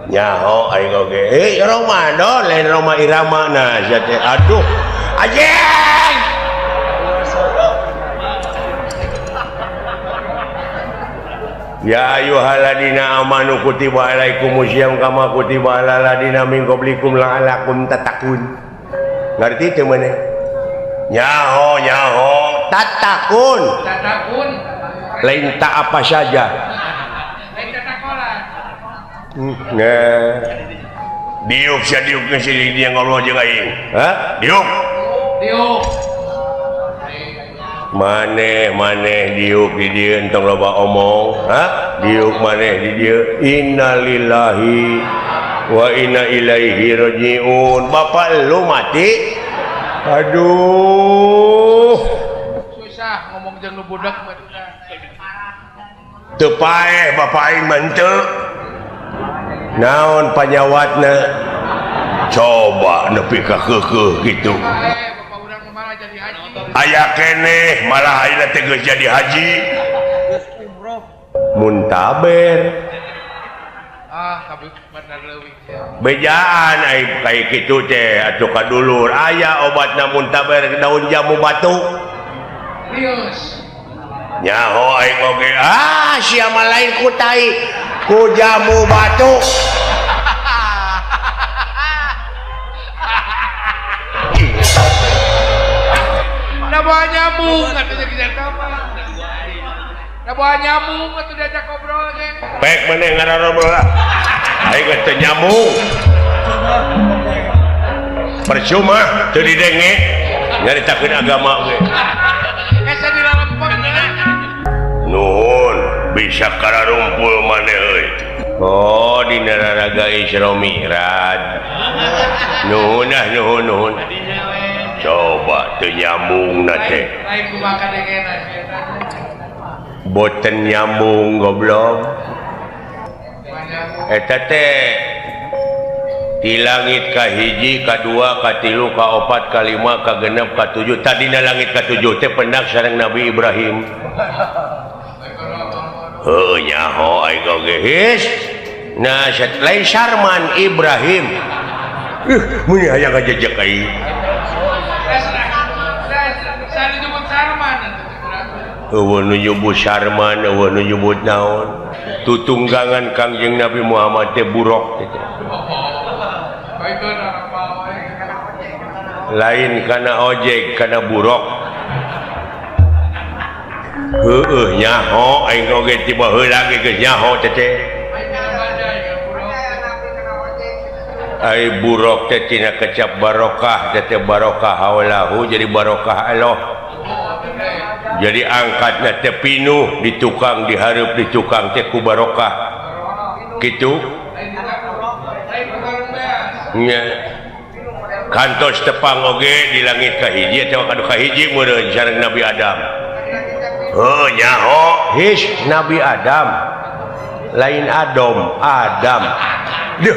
Nyaho aing oge. Eh Ramadan lain Roma Irama nah sia teh. Aduh. Anjing. Ya ayyuhalladzina amanu kutiba alaikumusiyam kama kutiba alal ladzina min qablikum la'allakum tattaqun. Ngarti teu maneh? Nyaho nyaho tattaqun. Tattaqun. Lain tak apa saja. Lain tatakola. Nah. Diuk sia diuk geus dia ngobrol jeung aing. Hah? Diuk. Diuk. Maneh maneh diuk di dieu entong loba omong. Hah? Diuk maneh di dieu. Innalillahi wa inna ilaihi rajiun. Bapak lu mati. Aduh. Susah ngomong jeung nu budak mah. Teu paeh bapak aing mah henteu. Naon panyawatna? Coba nepi ka keukeuh kitu. Aya keneh malah ayeuna teh geus jadi haji. Muntaber. Ah, tapi bener leuwih. Bejaan aing kaya kitu teh atuh ka dulur aya obatna muntaber daun jamu batu. Rius. Nyaho aing oge. Ah, sia mah lain ku tai ku jamu batu. Da bawa nyamuk atuh jadi apa? Da bawa nyamuk atuh diajak ngobrol ge. Pek maneh ngarobrol lah. Aing geus teu nyamuk. Percuma teu didenge nyaritakeun agama ge. Asa dilalempeng. Nuhun bisa kararumpul maneh euy. Oh dina raraga Isra Mi'raj. Nuhun ah nuhun nuhun. Coba teu nyambung na teh. Lain kumaha dengena sia. Boten nyambung goblok. Eta teh di langit ka hiji, ka dua, ka tilu, ka opat, ka lima, ka genep, ka tujuh. Tadina langit ka tujuh teh pendak sareng Nabi Ibrahim. Heuh nyaho aing oge his. Nah, lain Sarman Ibrahim. Mun hayang ngajejek aing. Eueuh nu nyebut Sarman, eueuh nu nyebut naon. Tutunggangan Kangjeng Nabi Muhammad teh buruk teh. Lain kana ojek, kana buruk. Heueuh nyaho aing oge tiba heula ge geus nyaho teh teh. Ai buruk teh tina kecap barokah, teh teh barokah haulahu jadi barokah Allah. Jadi angkatna teh pinuh di tukang dihareup di tukang teh ku barokah. Kitu. Nya. Kantos tepang oge di langit ka hiji atawa ka hiji meureun sareng Nabi Adam. Oh nyaho his Nabi Adam. Lain Adam, Adam. Duh.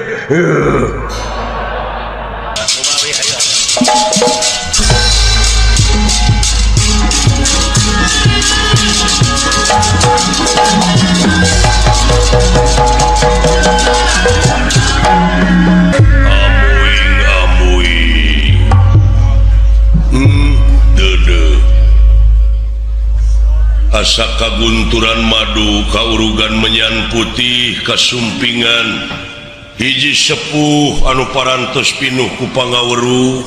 Amuing amuing. Deudeuh. Asa kagunturan madu kaurugan menyan putih kasumpingan hiji sepuh anu parantos pinuh ku pangaweruh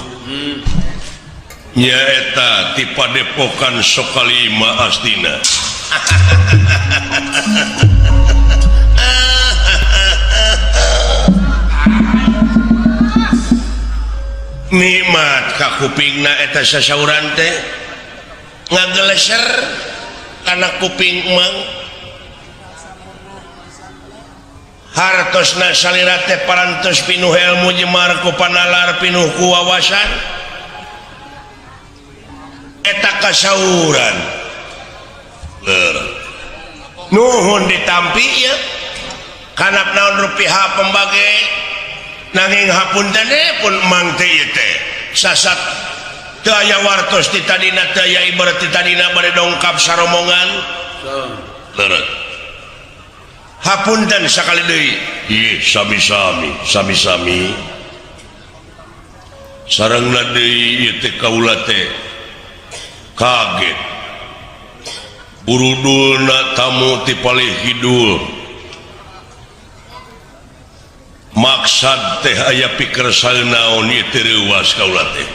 nyaeta ti padepokan Sokalima Astina. Nikmat ka kupingna eta sasauran teh ngageleser kana kuping emang. Hartosna salira teh parantos pinuh ilmu jemar ku panalar pinuh ku wawasan. Eta kasauran. Leur. Nuhun ditampi ya. Kanap naon rupiah pembage nanging hapunten pun mang teh ieu teh. Sasat teu aya wartos ti tadina teu aya ibarat ti tadina bade dongkap saromongan. Leres. Hapunten sakali deui. Ih, sami-sami, sami-sami. Sarengna deui ieu teh kaula teh kaget. Burudulna tamu ti palih kidul. Maksad teh aya pikersa naon ieu teh reuwas kaula teh.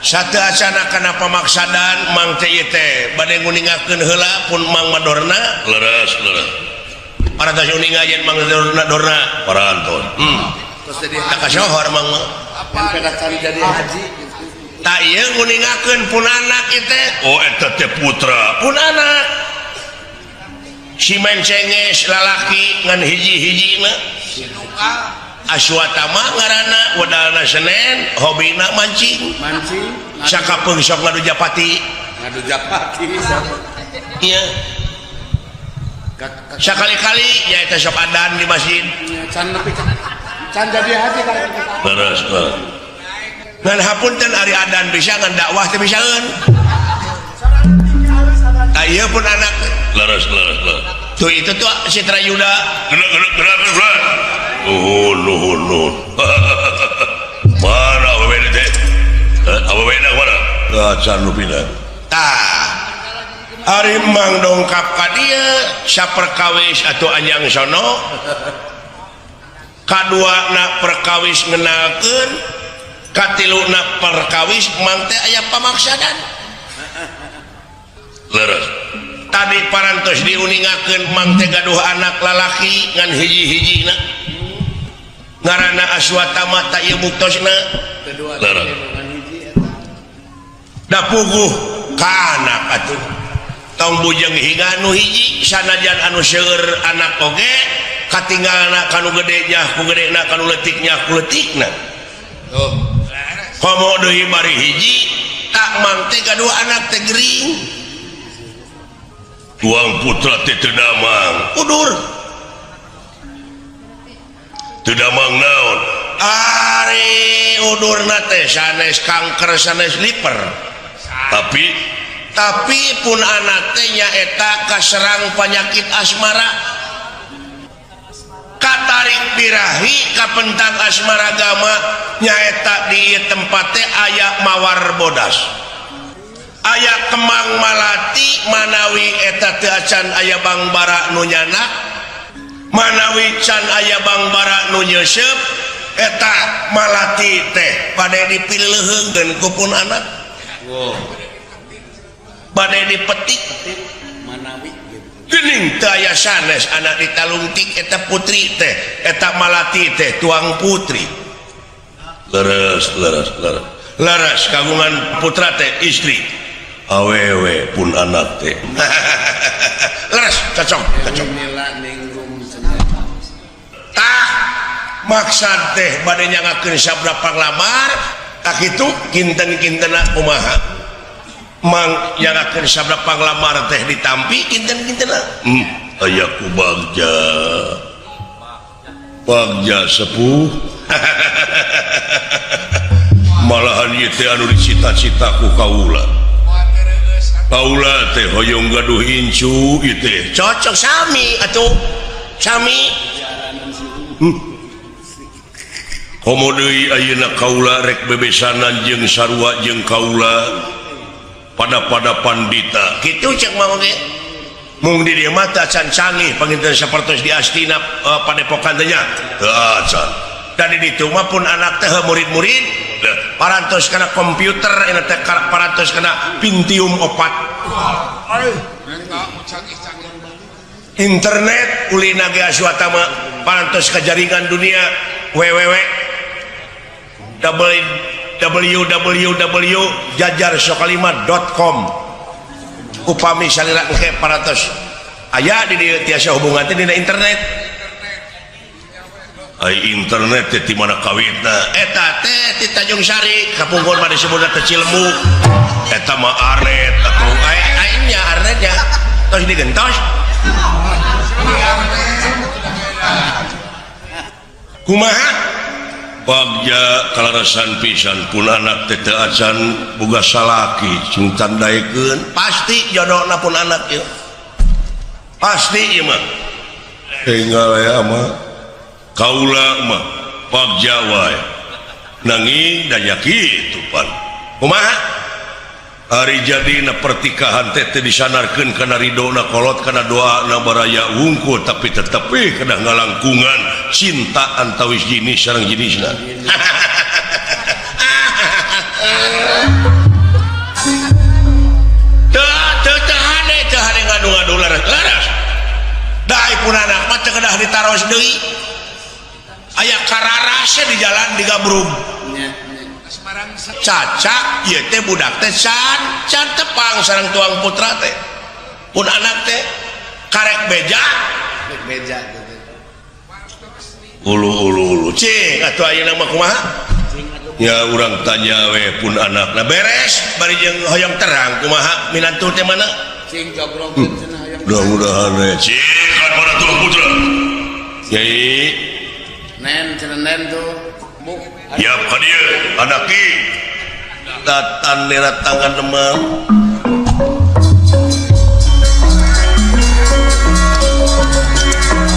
Satu acana kana pamaksadan mang teh ieu teh bade nguningakeun heula pun mang madorna. Leres, leres. Parantos uninga yen mang dorna dorna parantos. Terus jadi Tak kasohor mang mah. Yang peda cari jadi haji. Tak ieu nguningakeun pun anak ieu teh. Oh eta teh putra pun anak. Si mencenges lalaki ngan hiji-hijina. Aswatama ngaranna wedalna Senen hobina mancing. Mancing. Sakapeung sok ngadu japati. Ngadu japati. Iya. Sakali-kali nyaeta sok adan di masjid. Can nepi can jadi haji kan. Leres, leres. Ngan hapunten ari adan bisa ngan dakwah teh bisaeun. Tah ieu pun anak. Leres, leres, leres. Tuh itu tuh Citra Yuda. Gerak, gerak, gerak, gerak. Nuhun, nuhun, nuhun. Mana awewe teh? Awewe na mana? Acan nu pindah. Tah. Ari mang dongkap ka dieu saperkawis atuh anjang sono. Kadua na perkawis ngenalkeun, katilu na perkawis mang teh aya pamaksadan. Leres. Tadi parantos diuningakeun mang teh gaduh anak lalaki ngan hiji-hijina. Ngaranna Aswatama ta ieu buktosna. Leres. Da puguh ka anak atuh. Tong bujeng hingga anu hiji sanajan anu seueur anak oge katinggalna kanu gede nya ku gedena kanu leutik nya ku leutikna. Oh. Komo deui bari hiji tak mang teh gaduh anak teh gering. Tuang putra teh teu damang. Udur. Teu damang naon? Ari udurna teh sanes kanker sanes liver. Tapi pun anak teh nyaeta kaserang penyakit asmara. Katarik birahi kapentang asmara gama nyaeta di tempat teh aya mawar bodas. Aya kemang malati manawi eta teu acan aya bangbara nu nyanak, manawi can aya bangbara nu nyeuseup, eta malati teh bade dipileuheungkeun ku pun anak. Bade dipetik manawi gitu. Geuning teu aya sanes anak ditalungtik eta putri teh, eta malati teh tuang putri. Leres, leres, leres. Leres kagungan putra teh istri. Awewe pun anak teh. Leres, cocok, cocok. Tah maksad teh bade nyangakeun sabda panglamar, tah kitu kinten-kintena kumaha? Mang nyangakeun sabda panglamar teh ditampi kinten-kintena. Aya ku bagja. Bagja sepuh. Malahan ieu teh anu dicita-cita ku kaula. Kaula teh hoyong gaduh incu ieu teh. Cocok sami atuh. Sami. Komo deui ayeuna kaula rek bebesanan jeung sarua jeung kaula pada-pada pandita. Kitu cek mah oge. Mung di dieu mah teh acan canggih panginten sapertos di Astina padepokan teh nya. Teu acan. Da di ditu mah pun anak teh murid-murid parantos kana komputer eta teh parantos kana Pentium 4. Internet ulina ge Aswatama parantos ka jaringan dunia www www.jajarsokalima.com. Upami salira engke parantos aya di dieu tiasa hubungan teh dina internet. Ai internet teh di mana kawitna eta teh di Tanjung Sari kapungkur mah disebutna teh Cilemu eta mah arnet atuh ai ai nya arnetnya tos digentos kumaha bagja kalarasan pisan pun anak teh teu acan boga salaki sing tandaekeun pasti jodohna pun anak ieu pasti ieu mah tinggal ya mah kaula mah bagja wae nanging da nya kitu pan kumaha ari jadina pertikahan teh teu disanarkeun kana ridona kolot kana doana baraya wungkul tapi tetep we kedah ngalangkungan cinta antawis jenis sareng jenisna teu teu teu hade teu hade ngadu-ngadu laras da pun anak mah teu kedah ditaros deui aya kararasnya di jalan di Gabrug caca ieu teh budak teh can can tepang sareng tuang putra teh pun anak teh karek beja beja ulu ulu ulu cing atuh ayeuna mah kumaha ya urang tanya we pun anakna beres bari jeung hoyong terang kumaha minantu teh mana cing jogrogkeun cenah hoyong mudah-mudahan we cing kan mana tuang putra Nyai nen cenah nen tuh muk yap ka dieu anak ki datan diratangan demam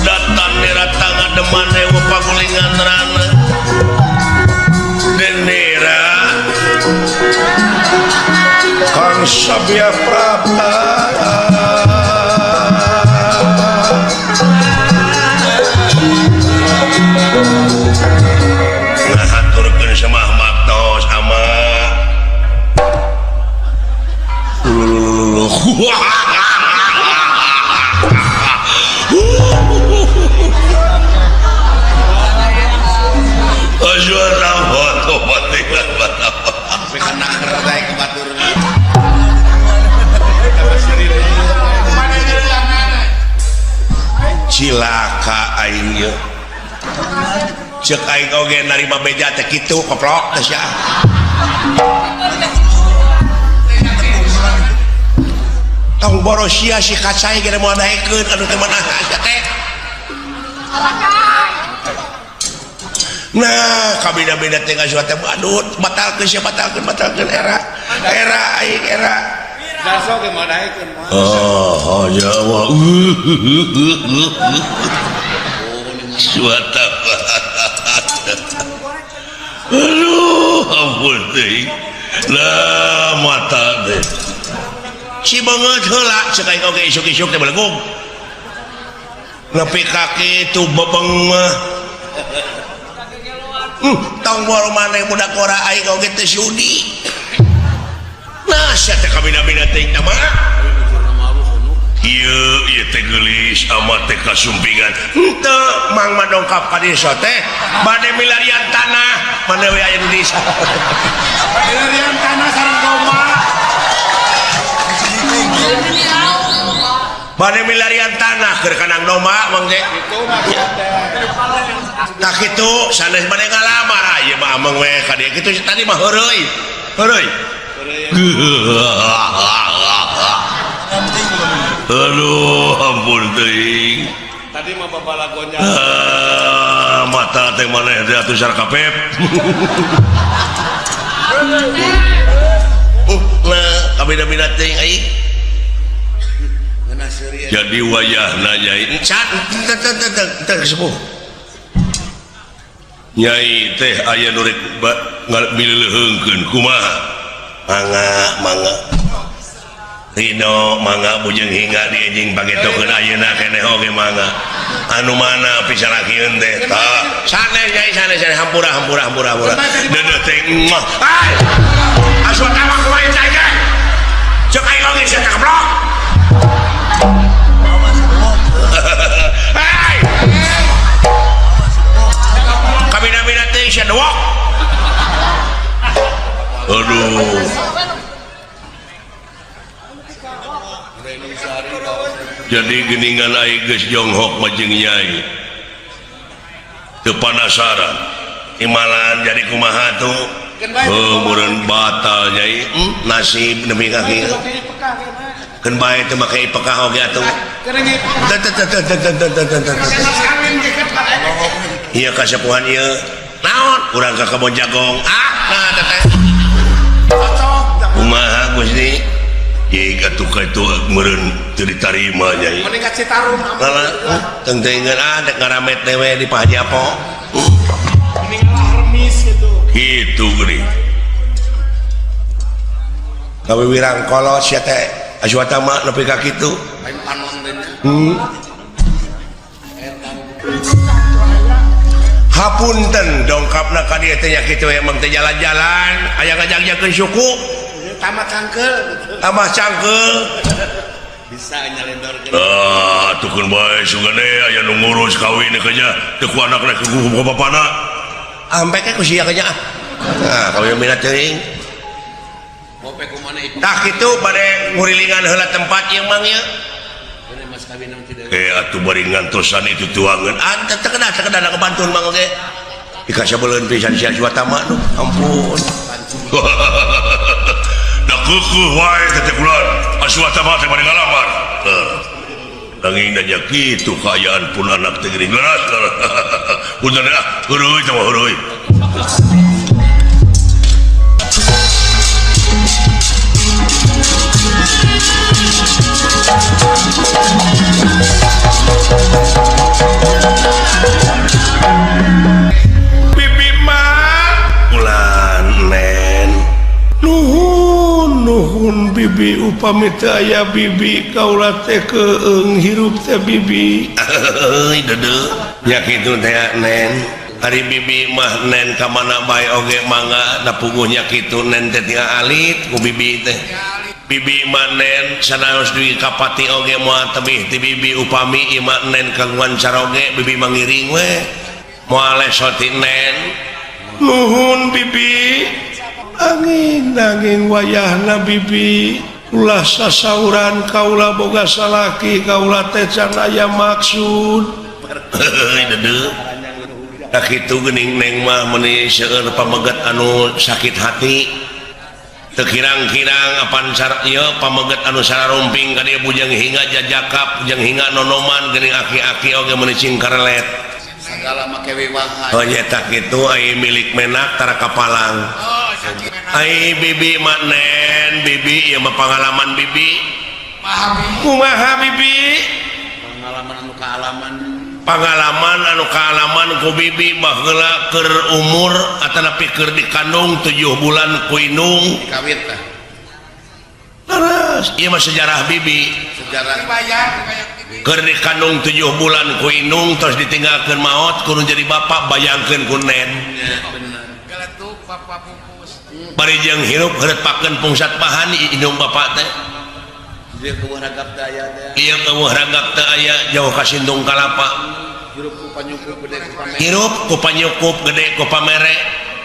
datan diratangan deman ewa pagulingan rana denera Kang Sabia Prapta ngahaturkeun semah maktos ama cilaka aing ieu cek aing oge narima beja teh kitu koplok teh sia tong boros sia si kacai ge moal daekeun anu teh mana sia teh nah kabeda-beda teh ngasuh teh badut batalkeun sia batalkeun batalkeun era era aing era Darso ge moal daekeun moal oh ya Allah suata aduh ampun teuing lah mata teh si beungeut heula cek aing oge isuk-isuk teh belegug nepi ka kitu bebeng mah tong boro maneh budak ora aing oge teu sudi nah sia teh kabina-bina teuing teh mah ieu ieu teh geulis amat teh kasumpingan henteu mang mah dongkap ka desa teh bade milarian tanah mana we aya di desa milarian tanah sareng domba bade milarian tanah keur kanang domba mang teh kitu maksud teh tah kitu sanes bade ngalamar ieu mah ameng we ka dieu kitu tadi mah heureuy heureuy aduh ampun teuing tadi mah babalagonya mata teh maneh teh atuh sarkapep nah kabeda-beda teuing aing jadi wayahna nyai can teu sepuh nyai teh aya nu rek ngaleuheungkeun kumaha mangga mangga Rino mangga bujeng hingga diejing pagetokeun ayeuna keneh oge mangga anu mana pisalakieun teh tah sanes nyai sanes sanes hampura hampura hampura hampura deudeuh teh mah ai asup tawak kumaha cai teh cek aing oge sia kablok hai kabina-bina teh sia dewok aduh jadi geningan aing geus jonghok mah jeung nyai Teu panasaran imalan jadi kumaha tuh oh meureun batal nyai nasib nepi ka kieu keun bae teu make ipekah oge atuh ieu kasepuhan ieu naon urang ka kebon jagong ah nah teteh kumaha Gusti ieu atuh ka itu meureun teu ditarima nyai mending ka Citarum teuing-teuingeun ah dek ngaramet dewe di Pak Haji Apo mending remis gitu gitu geuning kawiwirang kolot sia teh Aswatama nepi ka kitu lain panon teh hapunten dongkapna ka dieu teh nya kitu emang teh jalan-jalan aya ngajak-jakeun suku tambah cangkeul tambah cangkeul bisa nyalendorkeun ah tukeun bae sugane aya nu ngurus kawin nya teu ku anakna ku bapana ampe ke ku sia nya ah nah kawin minat teuing tah kitu bade ngurilingan heula tempat ieu mang ieu atuh bari ngantosan itu tuangeun ah teu kedah teu kedah kebantun mang oge dikasabeuleun pisan sia Aswatama nu ampun da keukeeh wae teh kula Aswatama teh bari ngalamar nanging da nya kitu kaayaan pun anak teh geuning leras punten ah heuruy teh mah heuruy Bibi mah ulan nen nuhun nuhun bibi upami teu aya bibi kaula teh keung hirup teh bibi euy deudeuh nya kitu teh nen ari bibi mah nen ka mana bae oge mangga da puguhnya kitu nen teh tinggal alit ku bibi teh bibi mah nen sanaos dugi ka pati oge moal tebih ti bibi upami ieu mah nen kagungan caroge bibi mangiring we moal leso ti nen nuhun bibi angin nanging wayahna bibi ulah sasauran kaula boga salaki kaula teh can aya maksud heuy deudeuh tah kitu geuning neng mah meuni seueur pameget anu sakit hati teu kirang-kirang apan ieu pameget anu sararumping ka dieu bujang hingga jajakap bujang hingga nonoman geuning aki-aki oge meuni cing karelet sagala make wiwahan oh nya tah kitu ai milik menak tara kapalang ai bibi mah nen bibi ieu mah pangalaman bibi kumaha bibi pangalaman anu kaalaman pangalaman anu kaalaman ku bibi baheula keur umur atanapi keur dikandung 7 bulan ku indung dikawit tah leres ieu mah sejarah bibi sejarah keur dikandung 7 bulan ku indung terus ditinggalkeun maot kudu jadi bapak bayangkeun ku nen bener geletuk bapak pupus bari jeung hirup heureutpakeun pungsat bahan indung bapak teh ieu keueuh ragap teh aya teh ieu keueuh ragap teh aya jauh ka sindung kalapa hirup ku panyukup gede ku pamere hirup ku panyukup gede ku pamere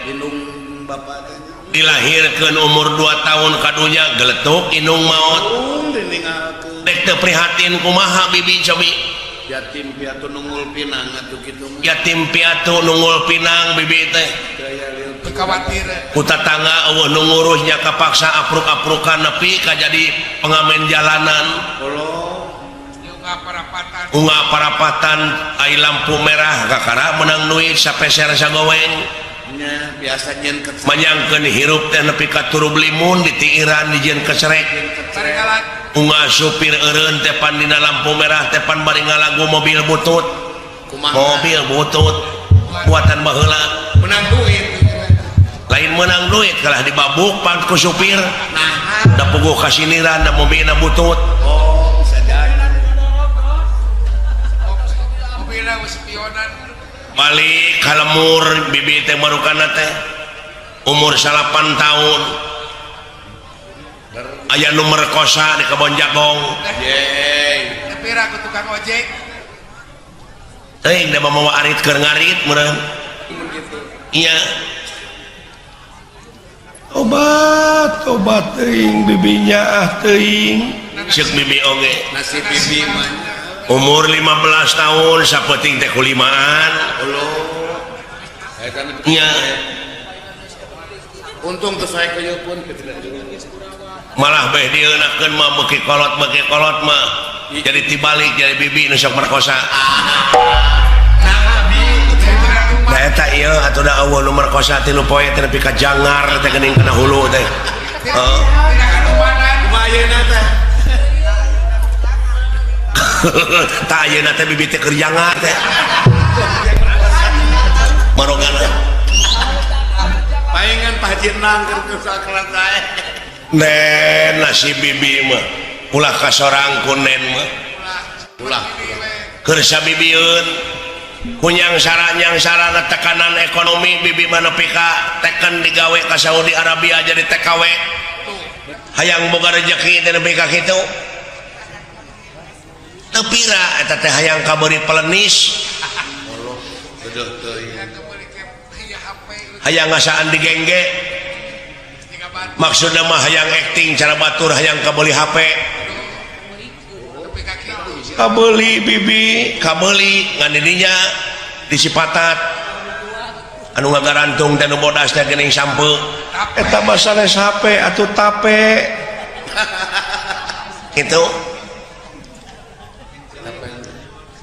indung bapak teh dilahirkeun umur 2 tahun kadunya geletuk indung maot diningalkeun dek teu prihatin kumaha bibi cobi yatim piatu nungul pinang atuh kitu mah yatim piatu nungul pinang bibi teh khawatir ku tatangga eueuh nu ngurusnya kapaksa apruk-aprukan nepi ka jadi pengamen jalanan unga parapatan ai lampu merah kakara menang duit sapeser sagoweng nya biasa nyeun kecerek manyangkeun hirup teh nepi ka turub limun ditiiran dijieun kecerek unga supir eureun teh pan dina lampu merah teh pan bari ngalagu mobil butut kumaha mobil butut buatan baheula menang duit lain menang duit kalah dibabuk pan ku supir nah da puguh kasiniran da mobilna butut oh bisa jadi mobilna spionan balik ka lemur bibi teh marukana teh umur 8 tahun aya nu merkosa di kebon jagong yeay tapi ragu tukang ojek teuing da mawa arit keur ngarit meureun iya obat obat teuing bibinya ah teuing ceuk bibi oge nasib bibi mah umur 15 tahun sapenting teh kulimaan Allah Nya. Untung tuh saya pun malah beh dieunakeun mah beuki kolot mah jadi tibalik jadi bibi nu sok merkosa. Nah eta ieu atuh da eueuh nu merkosa 3 poe teh nepi ka jangar teh geuning kana hulu teh. Heeh. Kumaha ayeuna teh? Tah ayeuna teh bibi teh keur jangar teh. Marogana. Paingan Pak Haji Nang keur sakelat sae. Nen nasib bibi mah ulah ka sorang ku nen mah. Ulah. Keur sabibieun kunyang sarana tekanan ekonomi bibi mah nepi ka teken digawe ka Saudi Arabia jadi TKW. Hayang boga rejeki teh nepi ka kitu. Teu pira eta teh hayang kabeuri pelenis. Hayang ngasaan digengge. Maksudna mah hayang acting cara batur hayang kabeuli HP. Kabeuli bibi, kabeuli ngan didinya disipatat. Anu ngagarantung teh nu bodas teh geuning sampeu. Eta mah sanes HP atuh tape. Kitu.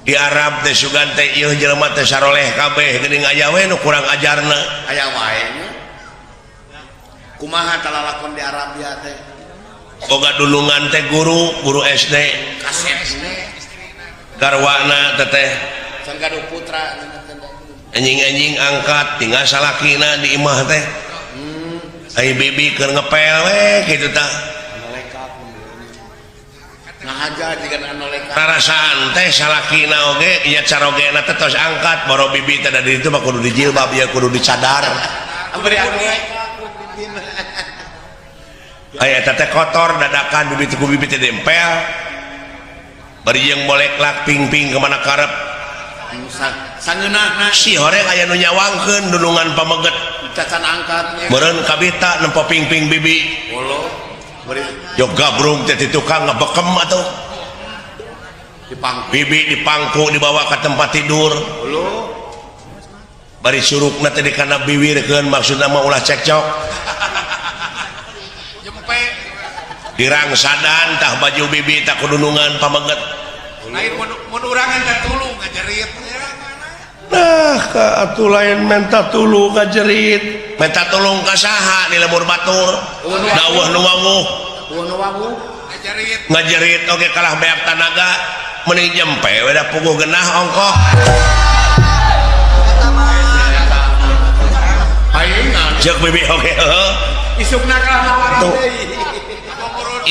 Di Arab teh sugan teh ieu jelema teh saroleh kabeh geuning aya we nu kurang ajarna. Aya wae nya. Kumaha talalakon di Arabia teh? Boga dulungan teh guru, guru SD. Kasep. Garwana teh teh. Can gaduh putra anjing-anjing angkat tinggal salakina di imah teh. Ai bibi keur ngepel we kitu tah. Ngahaja jiga anu leka. Rarasaan teh salakina oge nya carogena teh tos angkat boro bibi teh da di ditu mah kudu dijilbab ya kudu dicadar. Beri anu leka. Aya eta teh kotor dadakan bibi teh ku bibi teh dempel. Bari jeung boleklak ping-ping kemana karep. Sangeunahna si horeng aya nu nyawangkeun dulungan pameget. Cacan angkat meureun kabita nempo ping-ping bibi. Bolo beri jog gabrung teh di tukang ngebekem atuh. Dipangku. Bibi dipangku dibawa ke tempat tidur. Bolo bari surukna teh dikana biwirkeun maksudna mah ulah cekcok. Jempe dirangsadan tah baju bibi tah kudunungan pameget. Lain mun urangan teh tulung ngajerit. Nah, ka atuh lain menta tulung ngajerit. Menta tulung ka saha di lembur batur. Daweuh nu wawuh. Eueuh nu wawuh. Ngajerit. Ngajerit oge kalah beak tanaga mending jempe we da puguh genah ongkoh. Paingan. Jeung bibi oge heuh. Isukna kalah nawaran deui.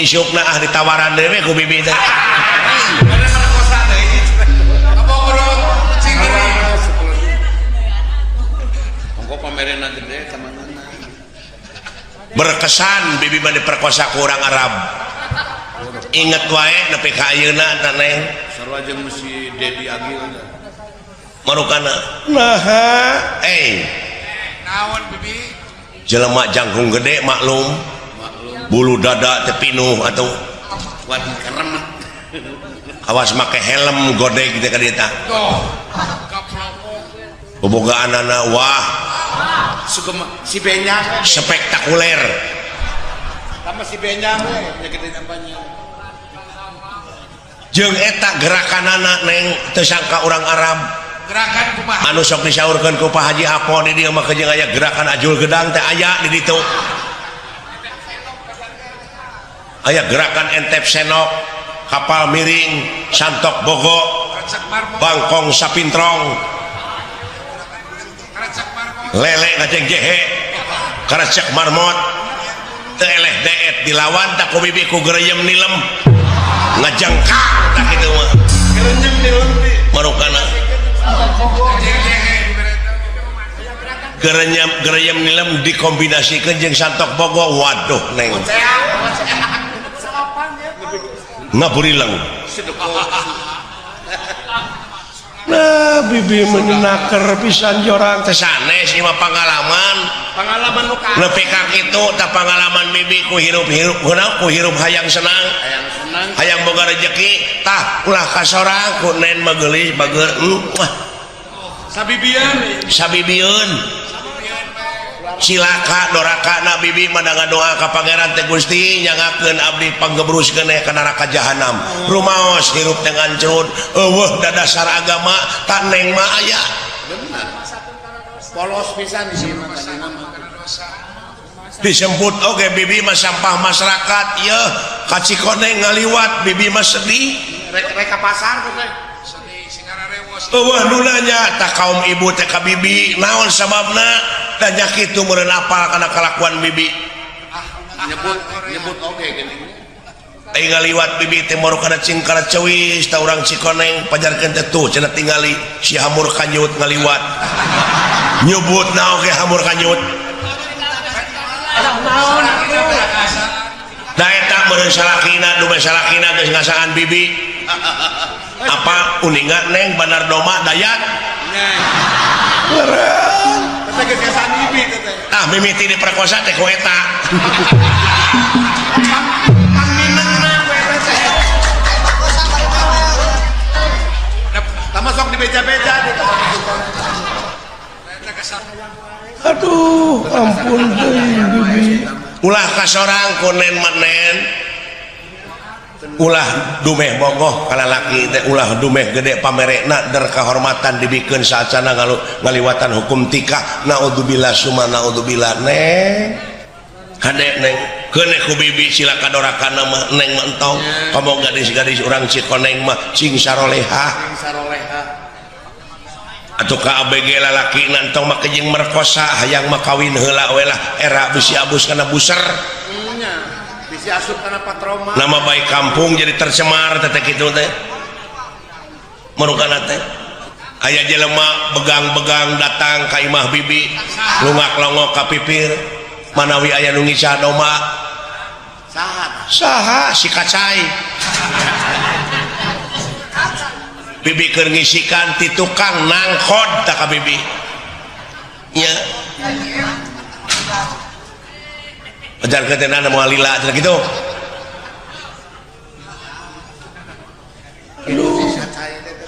Isukna ah ditawaran deui we ku bibi teh. Berkesan bibi mah diperkosa ku urang Arab. Inget wae nepi ka ayeuna teh neng. Sarua jeung si Dedi Agil. Marukana. Naha, Naon bibi? Jelema jangkung gede maklum. Bulu dada teh pinuh atuh. Waduh keremet. Awas make helm godeg teh ka dieu tah. Tuh. Kaplokok. Bobogaanana wah. Si Benyak spektakuler. Sama si Benyak we nya gede tampanya. Jeung eta gerakanana neng teu sangka urang Arab. Gerakan kumaha? Anu sok disaurkeun ku Pak Haji Apo di dieu mah jeung aya gerakan ajul gedang teh aya di ditu. Aya gerakan entep senok, kapal miring, santok bogo, bangkong sapintrong, lele ngajeng jehe, karecek marmot, teu eleh deet dilawan tak ku bibi ku gereyem nilem, ngajengkang tak kitu mah. Gereyem nilem marukana. Gereyem nilem dikombinasikeun jeung santok bogo, waduh neng. Ngaburileng. Nah, bibi menaker pisan jorang teh sanes ieu mah pangalaman. Pangalaman nu ka. Nepi ka kitu tah pangalaman bibi ku hirup-hirup heula ku hirup hayang senang. Hayang senang. Hayang boga rejeki tah ulah ka sorang ku nen mah geulis bager. Wah. Sabibieun. Sabibieun. Cilaka doraka na bibi mah ngadoa ka pangeran teh Gusti nyangakeun abdi panggebruskeun ka neraka jahanam. Rumaos hirup teh ngancrut eueuh dadasar agama tak neng mah aya. Bener. Polos pisan di sini mah. Disebut oge bibi mah sampah masyarakat yeuh ka Cikoneng ngaliwat bibi mah sedih. Rek ka pasar teh. Sedih singara rewos. Eueuh nu nanya tah kaum ibu teh ka bibi naon sababna? Dan kitu meureun apal kana kalakuan bibi. Nyebut nyebut oge geuning. Ai ngaliwat bibi teh moru kana cingkara ceuis ta urang Cikoneng pajarkeun teh tuh cenah tingali si hamur kanyut ngaliwat. Nyebut na oge hamur kanyut. Da eta meureun salakina dume salakina geus ngasaan bibi. Apa uninga neng Bandar Doma Dayat? Ah mimiti diperkosa teh ku eta. Tama sok dibeja-beja. Aduh, ampun teuing bibi. Ulah ka sorang ku nen menen. Ulah dumeh bogoh ka lalaki teh ulah dumeh gede pamerekna der kahormatan dibikeun saacana ngaliwatan hukum tikah. Naudzubillah summa naudzubillah neng. Hade neng keuneh ku bibi cilaka dorakana mah neng mah entong. Komo gadis-gadis urang Cikoneng mah cing sarolehah. Cing sarolehah. Atuh ka ABG lalaki entong mah kejeng merkosa hayang mah kawin heula we lah era bisi abus kana buser. Bisi asup kana patroma. Nama baik kampung jadi tercemar teh kitu teh. Marukana teh. Aya jelema begang-begang datang ka imah bibi, lungak-longok ka pipir, manawi aya nu ngisah domba. Saha? Saha si kacai. Bibi keur ngisikan ti tukang nangkod ta ka bibi. Nya. Ajar ke teh moal lila cenah kitu. Aduh,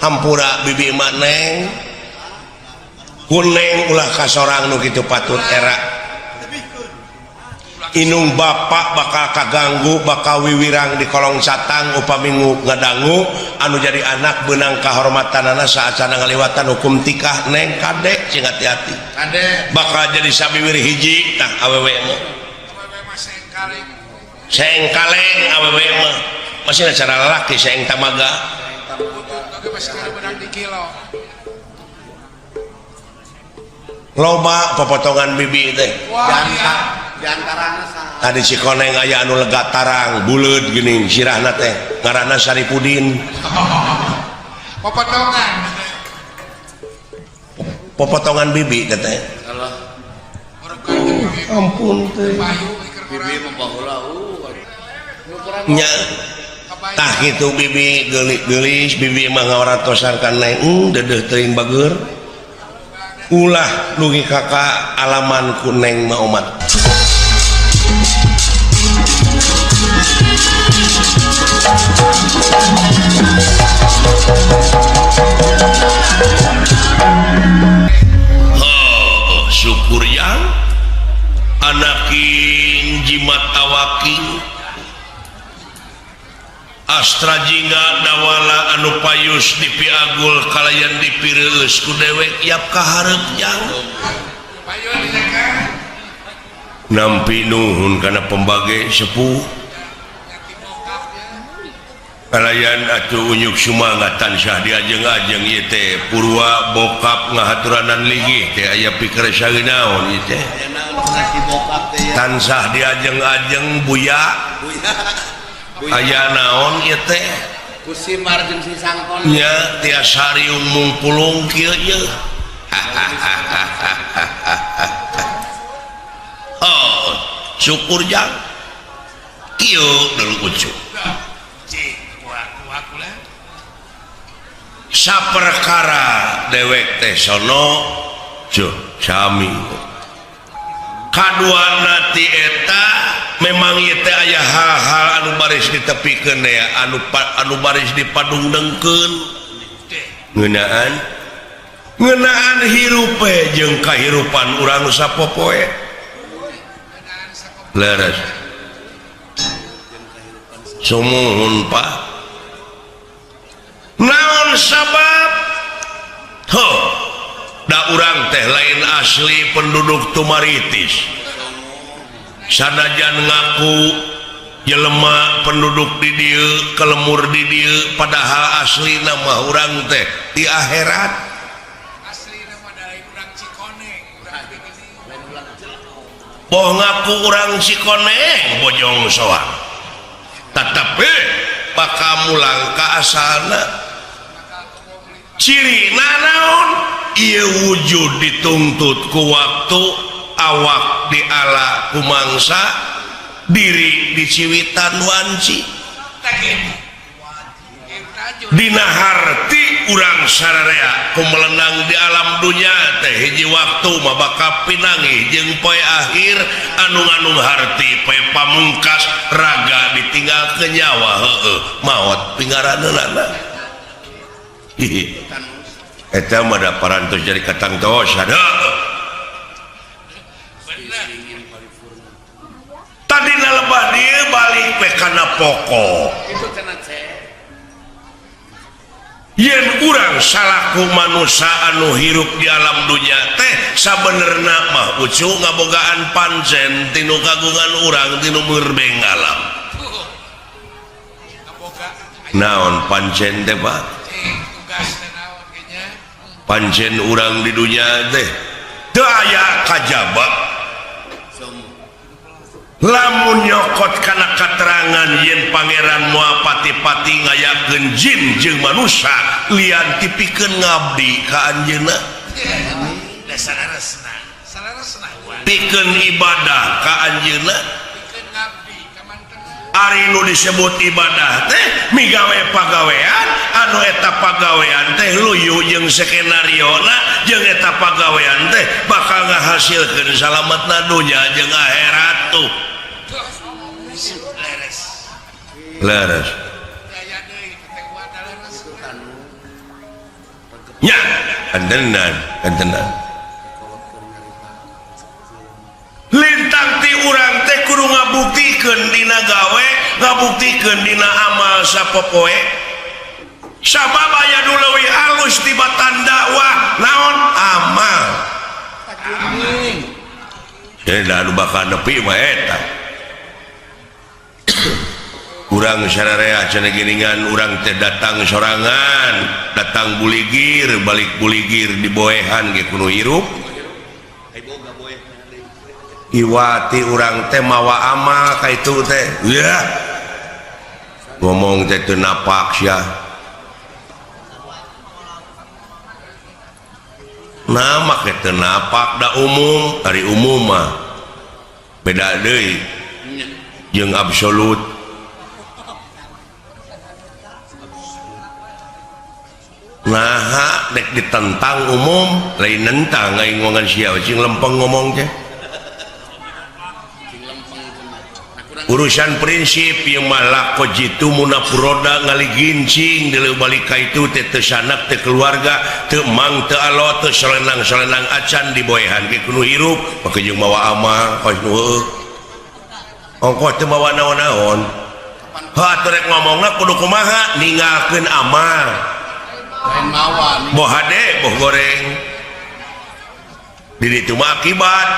hampura bibi mah neng. Kuneng ulah ka sorang nu kitu patut era. Inung bapak bakal kaganggu bakal wiwirang di kolong catang upami ngadangu anu jadi anak benang kahormatanana saacana ngaliwatan hukum tikah neng kadek cing hati-hati. Kadek bakal jadi sabiwir hiji tah awewe mah. Sengkaleng awewe mah. Masih cara lalaki seng tamaga. Loba popotongan bibi teh. Tadi Cikoneng aya anu lega tarang buleud geuning sirahna teh ngaranna Saripudin. Popotongan. Popotongan bibi teh teh. Ampun teh. Bibi mah baheula nya tah kitu bibi geulis-geulis bibi mah ngawaratosan ka neng dedeuh teuing bageur. Ulah dugi ka alaman ku neng mah omat. Oh, syukur yang anaking jimat awaking Astra jingga dawala anu payus dipiagul kalayan dipireueus ku dewek yap kaharep jang nampi nuhun kana pembage sepuh kalayan atuh unyuk sumangat tansah diajeng-ajeng ieu teh purwa bokap ngahaturanan linggih teh aya pikir saeunaon ieu teh tansah diajeng-ajeng buya aya naon ieu teh kusimar jeung si sangkon nya tiasa riung mungpulung kieu ieu. Oh, syukur jang kieu deuleu ucu saperkara dewek teh sono cuh sami kaduana ti eta memang ieu teh aya hal-hal anu baris ditepikeun ya anu baris dipadungdengkeun ngeunaan hirup jeung kahirupan urang sapopoe. Leres. Sumuhun Pak. Naon sabab? Heuh. Da urang teh lain asli penduduk Tumaritis. Sanajan ngaku jelema penduduk di dieu, kelemur di dieu, padahal asli nama urang teh di akhirat. Asli nama dari urang Cikoneng, urang Boh ngaku urang Cikoneng Bojong Soang. Tetapi bakal mulang ka asalna. Cirina naon? Ieu wujud dituntut ku waktu, awak diala ku mangsa, diri diciwitan wanci. Dina harti urang sararea ku melenang di alam dunya teh hiji waktu mah bakal pinanggih jeung poe akhir anu nganung harti poe pamungkas raga ditinggal ke nyawa heueuh maot pingaraneunana. Eta mah da parantos jadi katangtos ada. Tadina lebah dieu balik pe kana pokok. Yen urang salaku manusia anu hirup di alam dunya teh sabenerna mah ucu ngabogaan pancen tinu kagungan urang tinu murbeng alam. Naon pancen teh Pak? Pancen urang di dunya teh teu aya kajaba. Lamun nyokot kana katerangan yen pangeran moal pati-pati ngayakeun jin jeung manusia lian tipikeun ngabdi ka anjeunna. Pikeun ibadah ka anjeunna. Ari nu disebut ibadah teh migawe pagawean anu eta pagawean teh luyu jeung skenariona jeung eta pagawean teh bakal ngahasilkeun salametna dunya jeung akhirat tuh. Leres. Nya, kantenan, kantenan. Lintang ti urang teh kudu ngabuktikeun dina gawe, ngabuktikeun dina amal sapopoe. Sabab aya nu leuwih alus tibatan dakwah naon amal. Jadi anu bakal nepi mah eta. Urang sararea cenah geuningan urang teh datang sorangan, datang buligir, balik buligir diboehan ge kudu hirup. Iwati urang teh mawa amal ka itu teh. Yah. Ngomong teh teu napak sia. Nah make teu napak da umum, ari umum mah beda deui jeung absolut. Nah, dek ditentang umum, lain nentang aing ngomongan sia cing lempeng ngomong teh. Urusan prinsip ieu mah lako jitu munafuroda ngaligincing deuleu balik ka itu teh teu sanak teu keluarga teu mang teu alo teu solenang-solenang acan diboehan ge kudu hirup make jeung mawa amal kos nu heueuh. Ongkoh teu mawa naon-naon. Heuh atuh rek ngomongna kudu kumaha ninggalkeun amal. Lain mawa boh hade boh goreng. Di ditu mah akibat.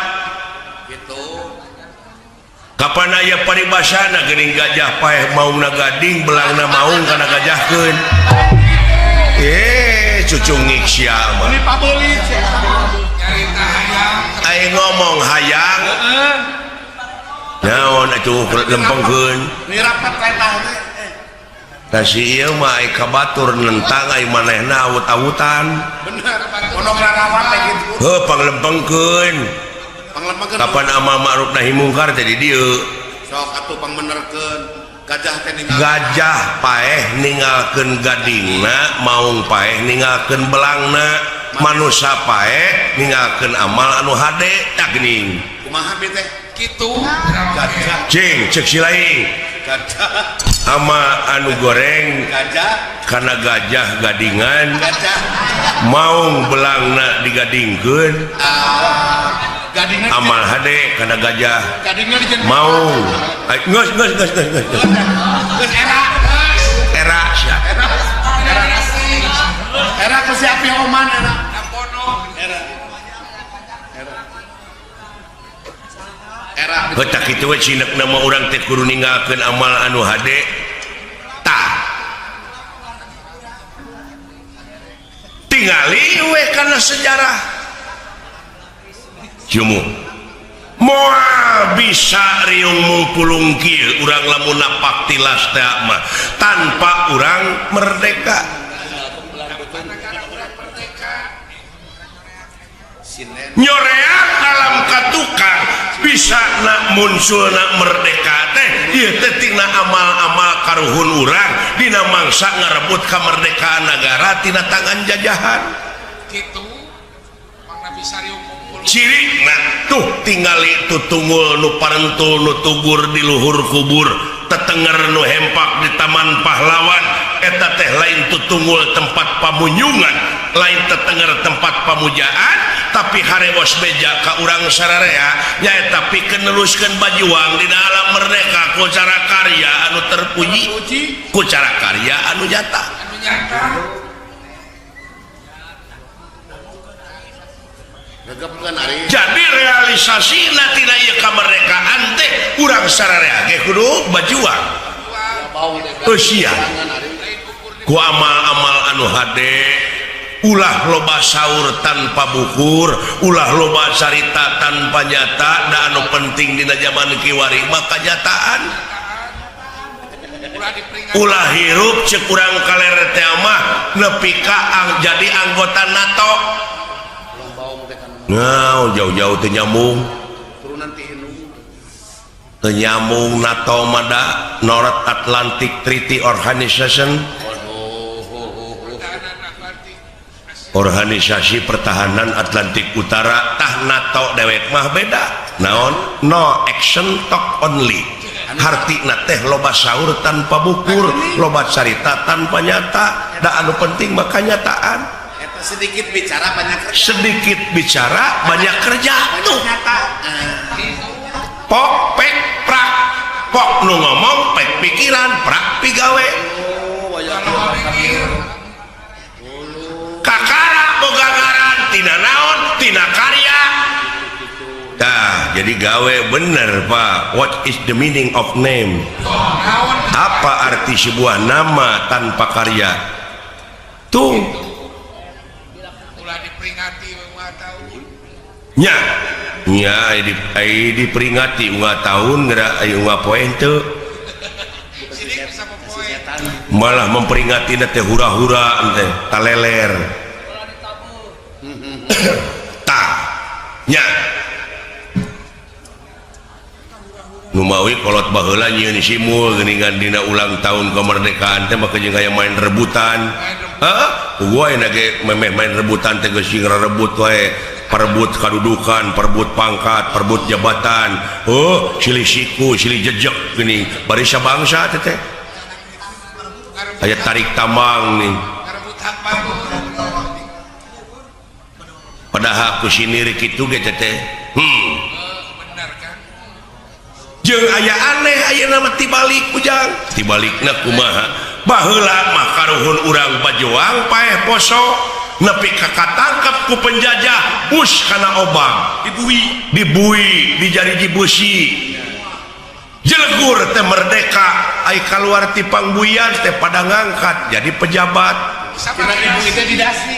Gitu. Kapan aya paribasana geuning gajah paeh maungna gading belangna maung kana gajahkeun. Cucungik sia mah. Ini pabelit sia. Nyarita hayang. Aing ngomong hayang. Heeh. Naon atuh lempengkeun. Ni rapat kaetah teh. Tah si ieu mah ai ka batur nentang ai manehna awut-awutan. Bener, pondok rarawat teh kitu. Heuh panglempengkeun. Panglempengkeun. Kapan amal ma'ruf nahi mungkar teh di dieu. Sok atuh pangbenerkeun. Gajah teh ninggal. Gajah paeh ninggalkeun gadingna, maung paeh ninggalkeun belangna, manusa paeh ninggalkeun amal anu hade tah geuning. Kumaha bi teh? Kitu. Gajah. Cing ceuk si laing. Gajah. Ama anu goreng gajah kana gajah gadingan. Gajah. Maung belangna digadingkeun. Amal hade kana gajah mau geus geus geus geus geus era sia era ku si api oman era era era Heuh kitu we cinekna mah urang teh kudu ninggalkeun amal anu hade tah tingali we kana sejarah jumu moal bisa riung mungpulung kieu urang lamun napak tilas teh mah tanpa urang merdeka. Nyoreang alam katukang bisa nak muncul nak merdeka teh ieu teh tina amal-amal karuhun urang dina mangsa ngarebut kamerdekaan nagara tina tangan jajahan. Kitu mangna bisa riung mungpulung. Ciri nah tuh tingali tutungul nu parentul nu tugur di luhur kubur tetenger nu hempak di taman pahlawan eta teh lain tutungul tempat pamunyungan lain tetenger tempat pamujaan tapi harewos beja ka urang sararea nyaeta pikeun neruskeun bajuang dina alam merdeka ku cara karya anu terpuji ku cara karya anu nyata. Jadi realisasina tina ieu kamerdekaan teh urang sararea ge kudu bajuang. Eusia ku amal-amal anu hade ulah loba saur tanpa bukur ulah loba carita tanpa nyata da anu penting dina zaman kiwari mah kanyataan. Ulah hirup ceuk urang kaler teh mah nepi ka jadi anggota NATO. Nah, jauh-jauh teu nyambung. Teu nyambung NATO mah da North Atlantic Treaty Organization. Organisasi Pertahanan Atlantik Utara tah NATO dewek mah beda. Naon? No action talk only. Hartina teh loba saur tanpa bukur, loba carita tanpa nyata. Da anu penting mah kanyataan. Sedikit bicara banyak kerja. Sedikit bicara banyak kerja tuh. Pok pek prak. Pok nu ngomong pek pikiran prak pigawe. Kakara boga ngaran tina naon tina karya. Tah jadi gawe bener Pak. What is the meaning of name? Apa arti sebuah nama tanpa karya? Tuh. Nya, nya diperingati unggal tahun geura aya unggal poe henteu. Malah memperingati teh hura-hura teh taleler. Tah, nya. Numawi kolot baheula nyieun simul geuningan dina ulang tahun kemerdekaan teh maka jeung aya main rebutan. Heeh, gua ayeuna ge memeh main rebutan teh geus sing rebut wae. Perebut kadudukan, perebut pangkat, perebut jabatan. Oh, silih siku, silih jejek gini. Barisa bangsa teh teh. Aya tarik tambang nih. Padahal ku sinir kitu ge teh teh. Jeung aya aneh ayeuna mah tibalik ujang. Tibalikna kumaha? Baheula mah karuhun urang bajuang paeh poso. Nepi ka katangkep ku penjajah bus kana obang dibui dibui dijariji beusi jelegur teh merdeka ai kaluar ti pangbuyan teh pada ngangkat jadi pejabat tina dibui teh didasi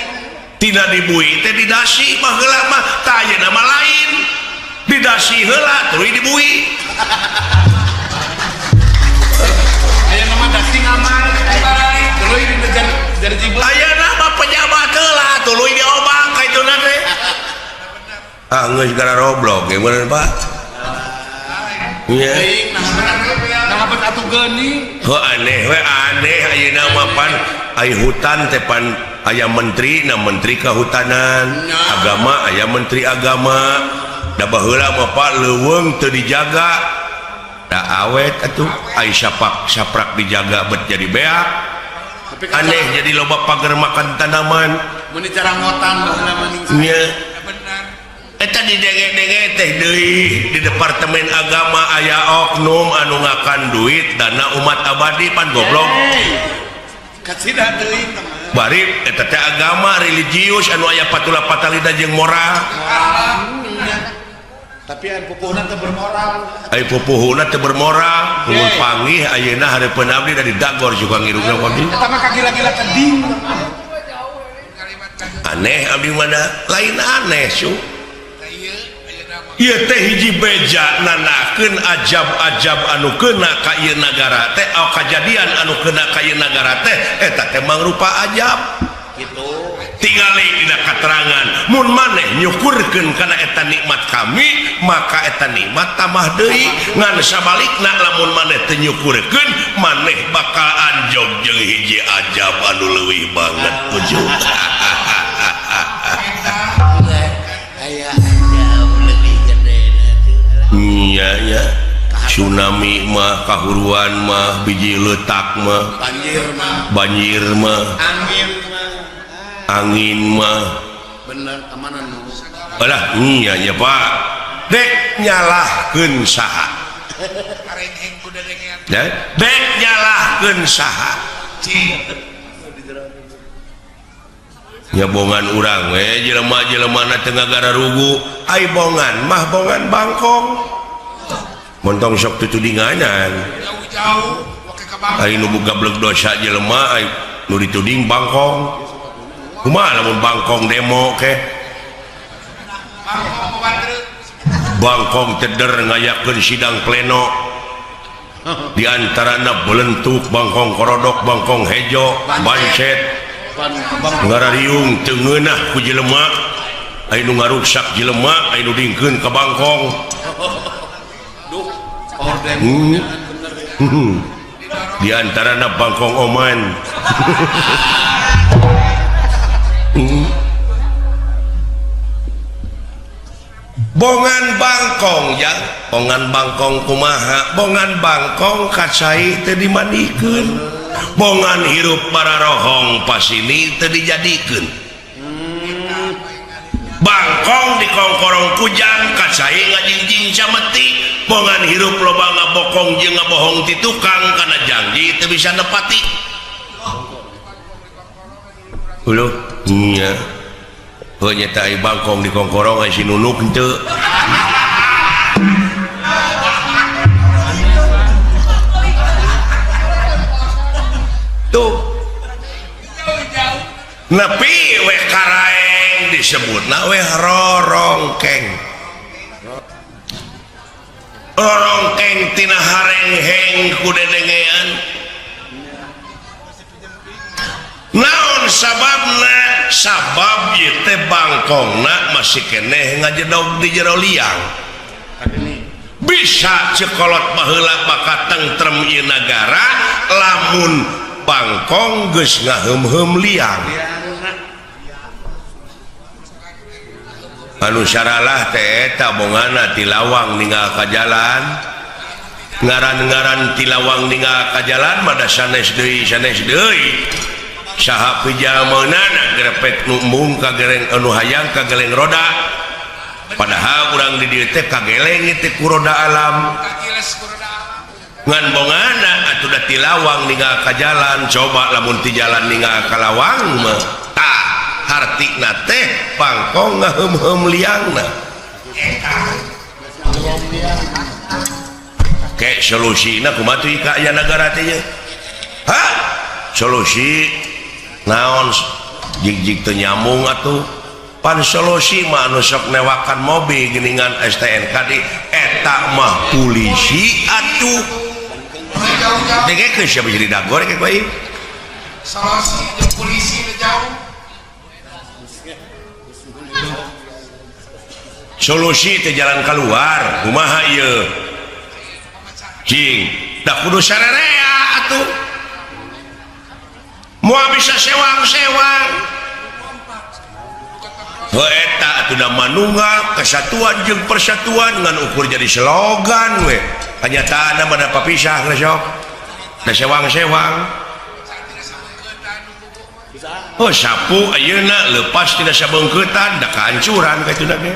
tina dibui teh didasi baheula mah tah ayeuna mah lain didasi heula tuluy dibui ayeuna mah dasi ngamal tuluy dijariji beusi ayeuna mah pejabat heula tuluy diobang ka ituna teh. Ah geus gara roblok ge bener Pak. Nya. Nah bet atuh geuning. Heuh aneh we aneh ayeuna mah pan ai hutan teh pan aya menteri na menteri kehutanan, agama aya menteri agama. Da baheula mah Pak leuweung teu dijaga. Da awet atuh ai sapak saprak dijaga bet jadi beak. Aneh jadi loba pagar makan tanaman. Mun dicarangotan baheula mah. Nya. Eta Eta didenge-denge teh deui di Departemen Agama aya oknum anu ngakan duit dana umat abadi pan goblok. Kacida teuing teman. Bari eta teh agama religius anu aya patula patalida jeung moral. Tapi anu pupuhna teu bermoral. Ai pupuhuna teu bermoral, mun panggih ayeuna hareupeun abdi dari dagor juga ngirungna abdi. Eta mah kagila-gila keding. Aneh abdi mana lain aneh su. Ieu teh hiji beja nanakeun ajab-ajab anu kena ka ieu nagara teh, oh, kajadian anu kena ka ieu nagara teh eta teh mangrupa ajab. Gitu. Tingali dina katerangan mun maneh nyukurkeun kana eta nikmat kami maka eta nikmat tambah deui, ngan sabalikna lamun maneh teu nyukurkeun maneh bakal anjog jeung hiji ajab anu leuwih banget ujung. Aya ajab lebih gede. Iya ya, tsunami mah, kahuruan mah, biji letak mah, banjir mah, banjir mah, angin mah, angin mah. Bener kemana nu? Alah, iya ya Pak. Dek nyalahkeun saha? Dek nyalahkeun saha? Nyabongan urang we jelema-jelemana teu ngagararugu, ai bongan mah bongan bangkong. Montong sok tutudinganan. Jauh-jauh wake ka bangkong. Ai nu gablek dosa jelema ai nu dituding bangkong. Kumaha lamun bangkong demo ke? Bangkong teder ngayakeun sidang pleno. Di antarana belentuk bangkong korodok, bangkong hejo, bancet. Ngarariung teu ngeunah ku jelema, aya nu ngaruksak jelema, aya nu dingkeun ka bangkong. Duh, power demo. Di antarana bangkong oman. Bongan bangkong ya, bongan bangkong kumaha, bongan bangkong kacai teu dimandikeun. Bongan hirup para rohong pasini teu dijadikeun. Bangkong dikongkorong kujang kacai ngajingjing cameti. Bongan hirup loba ngabokong jeung ngabohong ti tukang kana janji teu bisa nepati. Uluh nya. Heuh nya teh bangkong dikongkorong ai si nunuk henteu. Tuh. Nepi we karaeng disebutna we rorongkeng. Rorongkeng tina harengheng ku dedengean. Naon sababna? Sabab ieu teh bangkongna masih keneh ngajedog di jero liang. Bisa cekolot baheula bakal tentrem ieu nagara lamun bangkong geus ngaheum-heum liang. Anu saralah teh eta bongana ti lawang ninggal ka jalan. Ngaran-ngaran ti lawang ninggal ka jalan mah da sanes deui sanes deui. Saha pijameunana grepek nu embung ka gereng anu hayang ka geleng roda. Padahal urang di dieu teh kageleng teh ku roda alam. Ngan bongana atuh da ti lawang ninggal ka jalan, coba lamun ti jalan ninggal ka lawang mah tah hartina teh bangkong ngaheum-heum liangna. Ke solusina kumaha tuh ka aya nagara teh ye? Hah? Solusi naon jig-jig teu nyambung atuh. Pan solusi mah anu sok newakan mobil geuningan STNK di eta mah polisi atuh. Dengekeun sia jadi dagor ke bae. Solusi jeung polisi nu jauh. Solusi teh jalan keluar kumaha ieu? Cing, da kudu sarerea atuh. Moal bisa sewang-sewang. Heuh eta atuh da manunggal kesatuan jeung persatuan ngan ukur jadi slogan we. Kanyataanna mah da papisah geus sok. Da sewang-sewang. Oh sapu ayeuna leupas tina sabeungkeutan da kahancuran ka itu ge.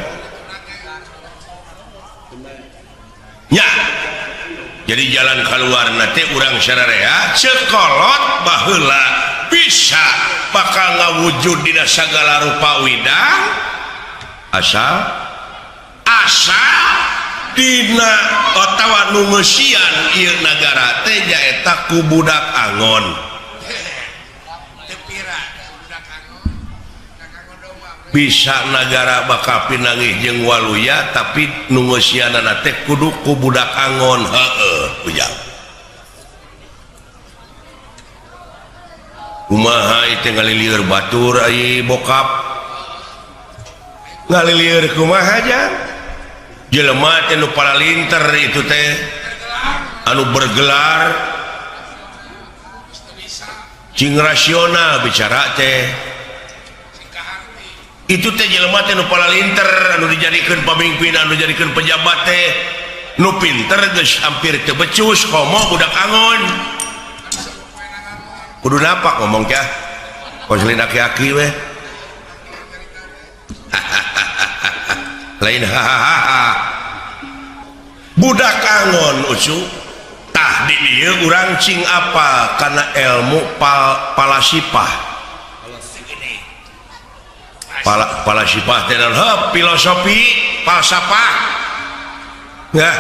Jadi jalan keluar nanti urang sararea ceuk kolot baheula bisa bakal ngawujud dina sagala rupa widang asal asal dina otawa nu ngeusian ieu nagara teh nyaeta ku budak angon. Teu pira budak angon. Budak angon domba. Bisa nagara bakal pinanggih jeung waluya, tapi nu ngeusianana teh kudu ku budak angon. Heeh, ujang, kumaha itu ngalilieur batur ai bokap ngalilieur kumaha jang? Jelema teh nu paralinter itu teh anu bergelar cing rasional bicara teh itu teh. Jelema teh nu paralinter anu dijadikeun pamimpin, anu dijadikeun pejabat teh nu pinter geus hampir teu becus, komo budak angon. Kudu napak ngomong kah konselin aki-aki weh lain hahaha budak angon ucu. Tah, di dieu urang cing apa karena ilmu palasipah palasipah teh naon? Heuh, filosofi falsafah ya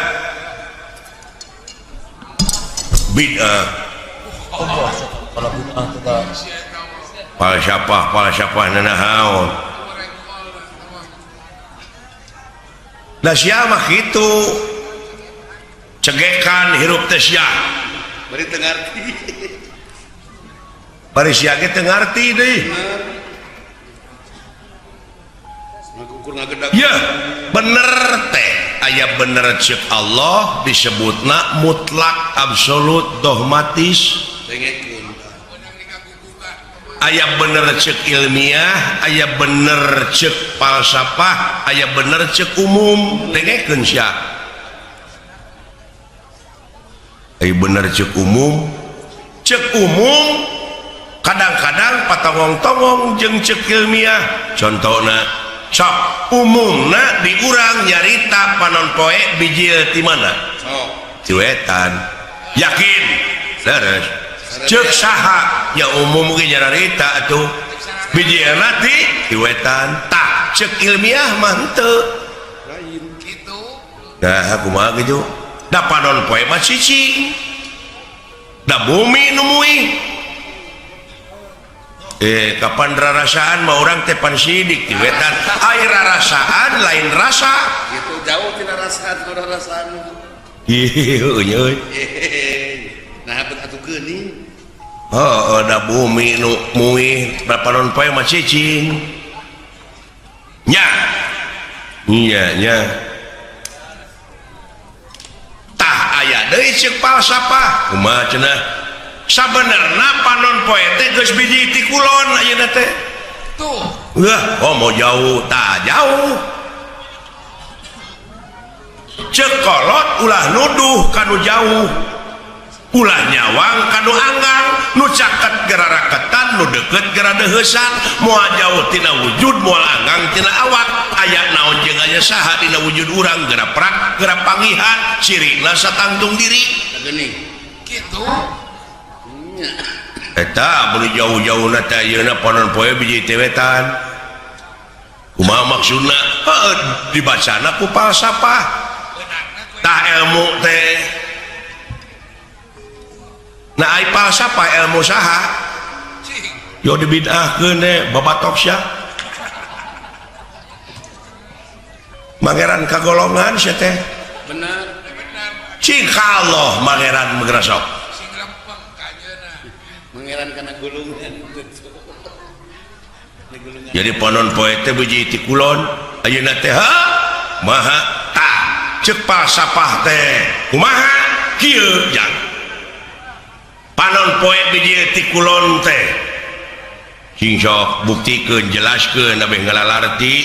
bid'ah. Falsafah falsafah nanaon? Da sia mah kitu cegekan hirup teh sia. Bari teu ngarti. Bari sia ge teu ngarti deui. Ngakukur ngagedak. Ya bener teh aya bener ceuk Allah disebutna mutlak absolut dogmatis. Dengekeun. Aya bener ceuk ilmiah, aya bener ceuk falsafah, aya bener ceuk umum. Dengekeun sia, aya bener ceuk umum. Ceuk umum kadang-kadang patongong-tongong jeung ceuk ilmiah. Contohna sok umumna di urang nyarita panon poe bijil ti mana? Sok. Ti wetan, yakin leres. Ceuk saha? Ya umum ge nyarita atuh bijilna ti wetan. Tah, ceuk ilmiah mah henteu. Lain. Gitu. Nah, kumaha kitu? Da panon poe mah cicing, da bumi nu muih. Kapan rarasaan mah urang teh pan sidik ti wetan. Ai rarasaan lain rasa. Gitu jauh tina rasaan rarasaan. Ieu euy. Nah, bet atuh geuning. Heeh, da bumi nu muih, da panon poe mah cicing. Nya. Nya nya. Tah, aya deui ceuk falsafah. Kumaha cenah? Sabenerna panon poe teh geus biji ti kulon ayeuna teh. Tuh. Wah, oh mau jauh, tah jauh. Ceuk kolot ulah nuduh kanu jauh. Ulah nyawang kanu anggang, nu caket gera raketan, nu deket gera deuheusan, moal jauh tina wujud, moal anggang tina awak. Aya naon jeung aya saha dina wujud urang gera prak, gera pangihan, cirina satangtung diri. Geuning. Gitu. Nya. Eta beli jauh-jauh na teh ayeuna panon poe biji ti wetan. Kumaha maksudna? Heuh, dibacana ku falsafah. Tah ilmu teh. Nah, ai falsafah ilmu saha? Cing. Yo dibid'ahkeun deh babatok sia. Mangeran kagolongan sia teh. Bener. Benar. Cing Allah mangeran megrasok. Sing lempeng ka anjeunna. Mangeran kana gulungan. Gulungan. Jadi panon poe teh biji ti kulon ayeuna teh ha maha tah ceuk falsafah teh kumaha kieu jang panon poe biji ti kulon teh sing sok buktikeun jelaskeun abeh ngalalarti.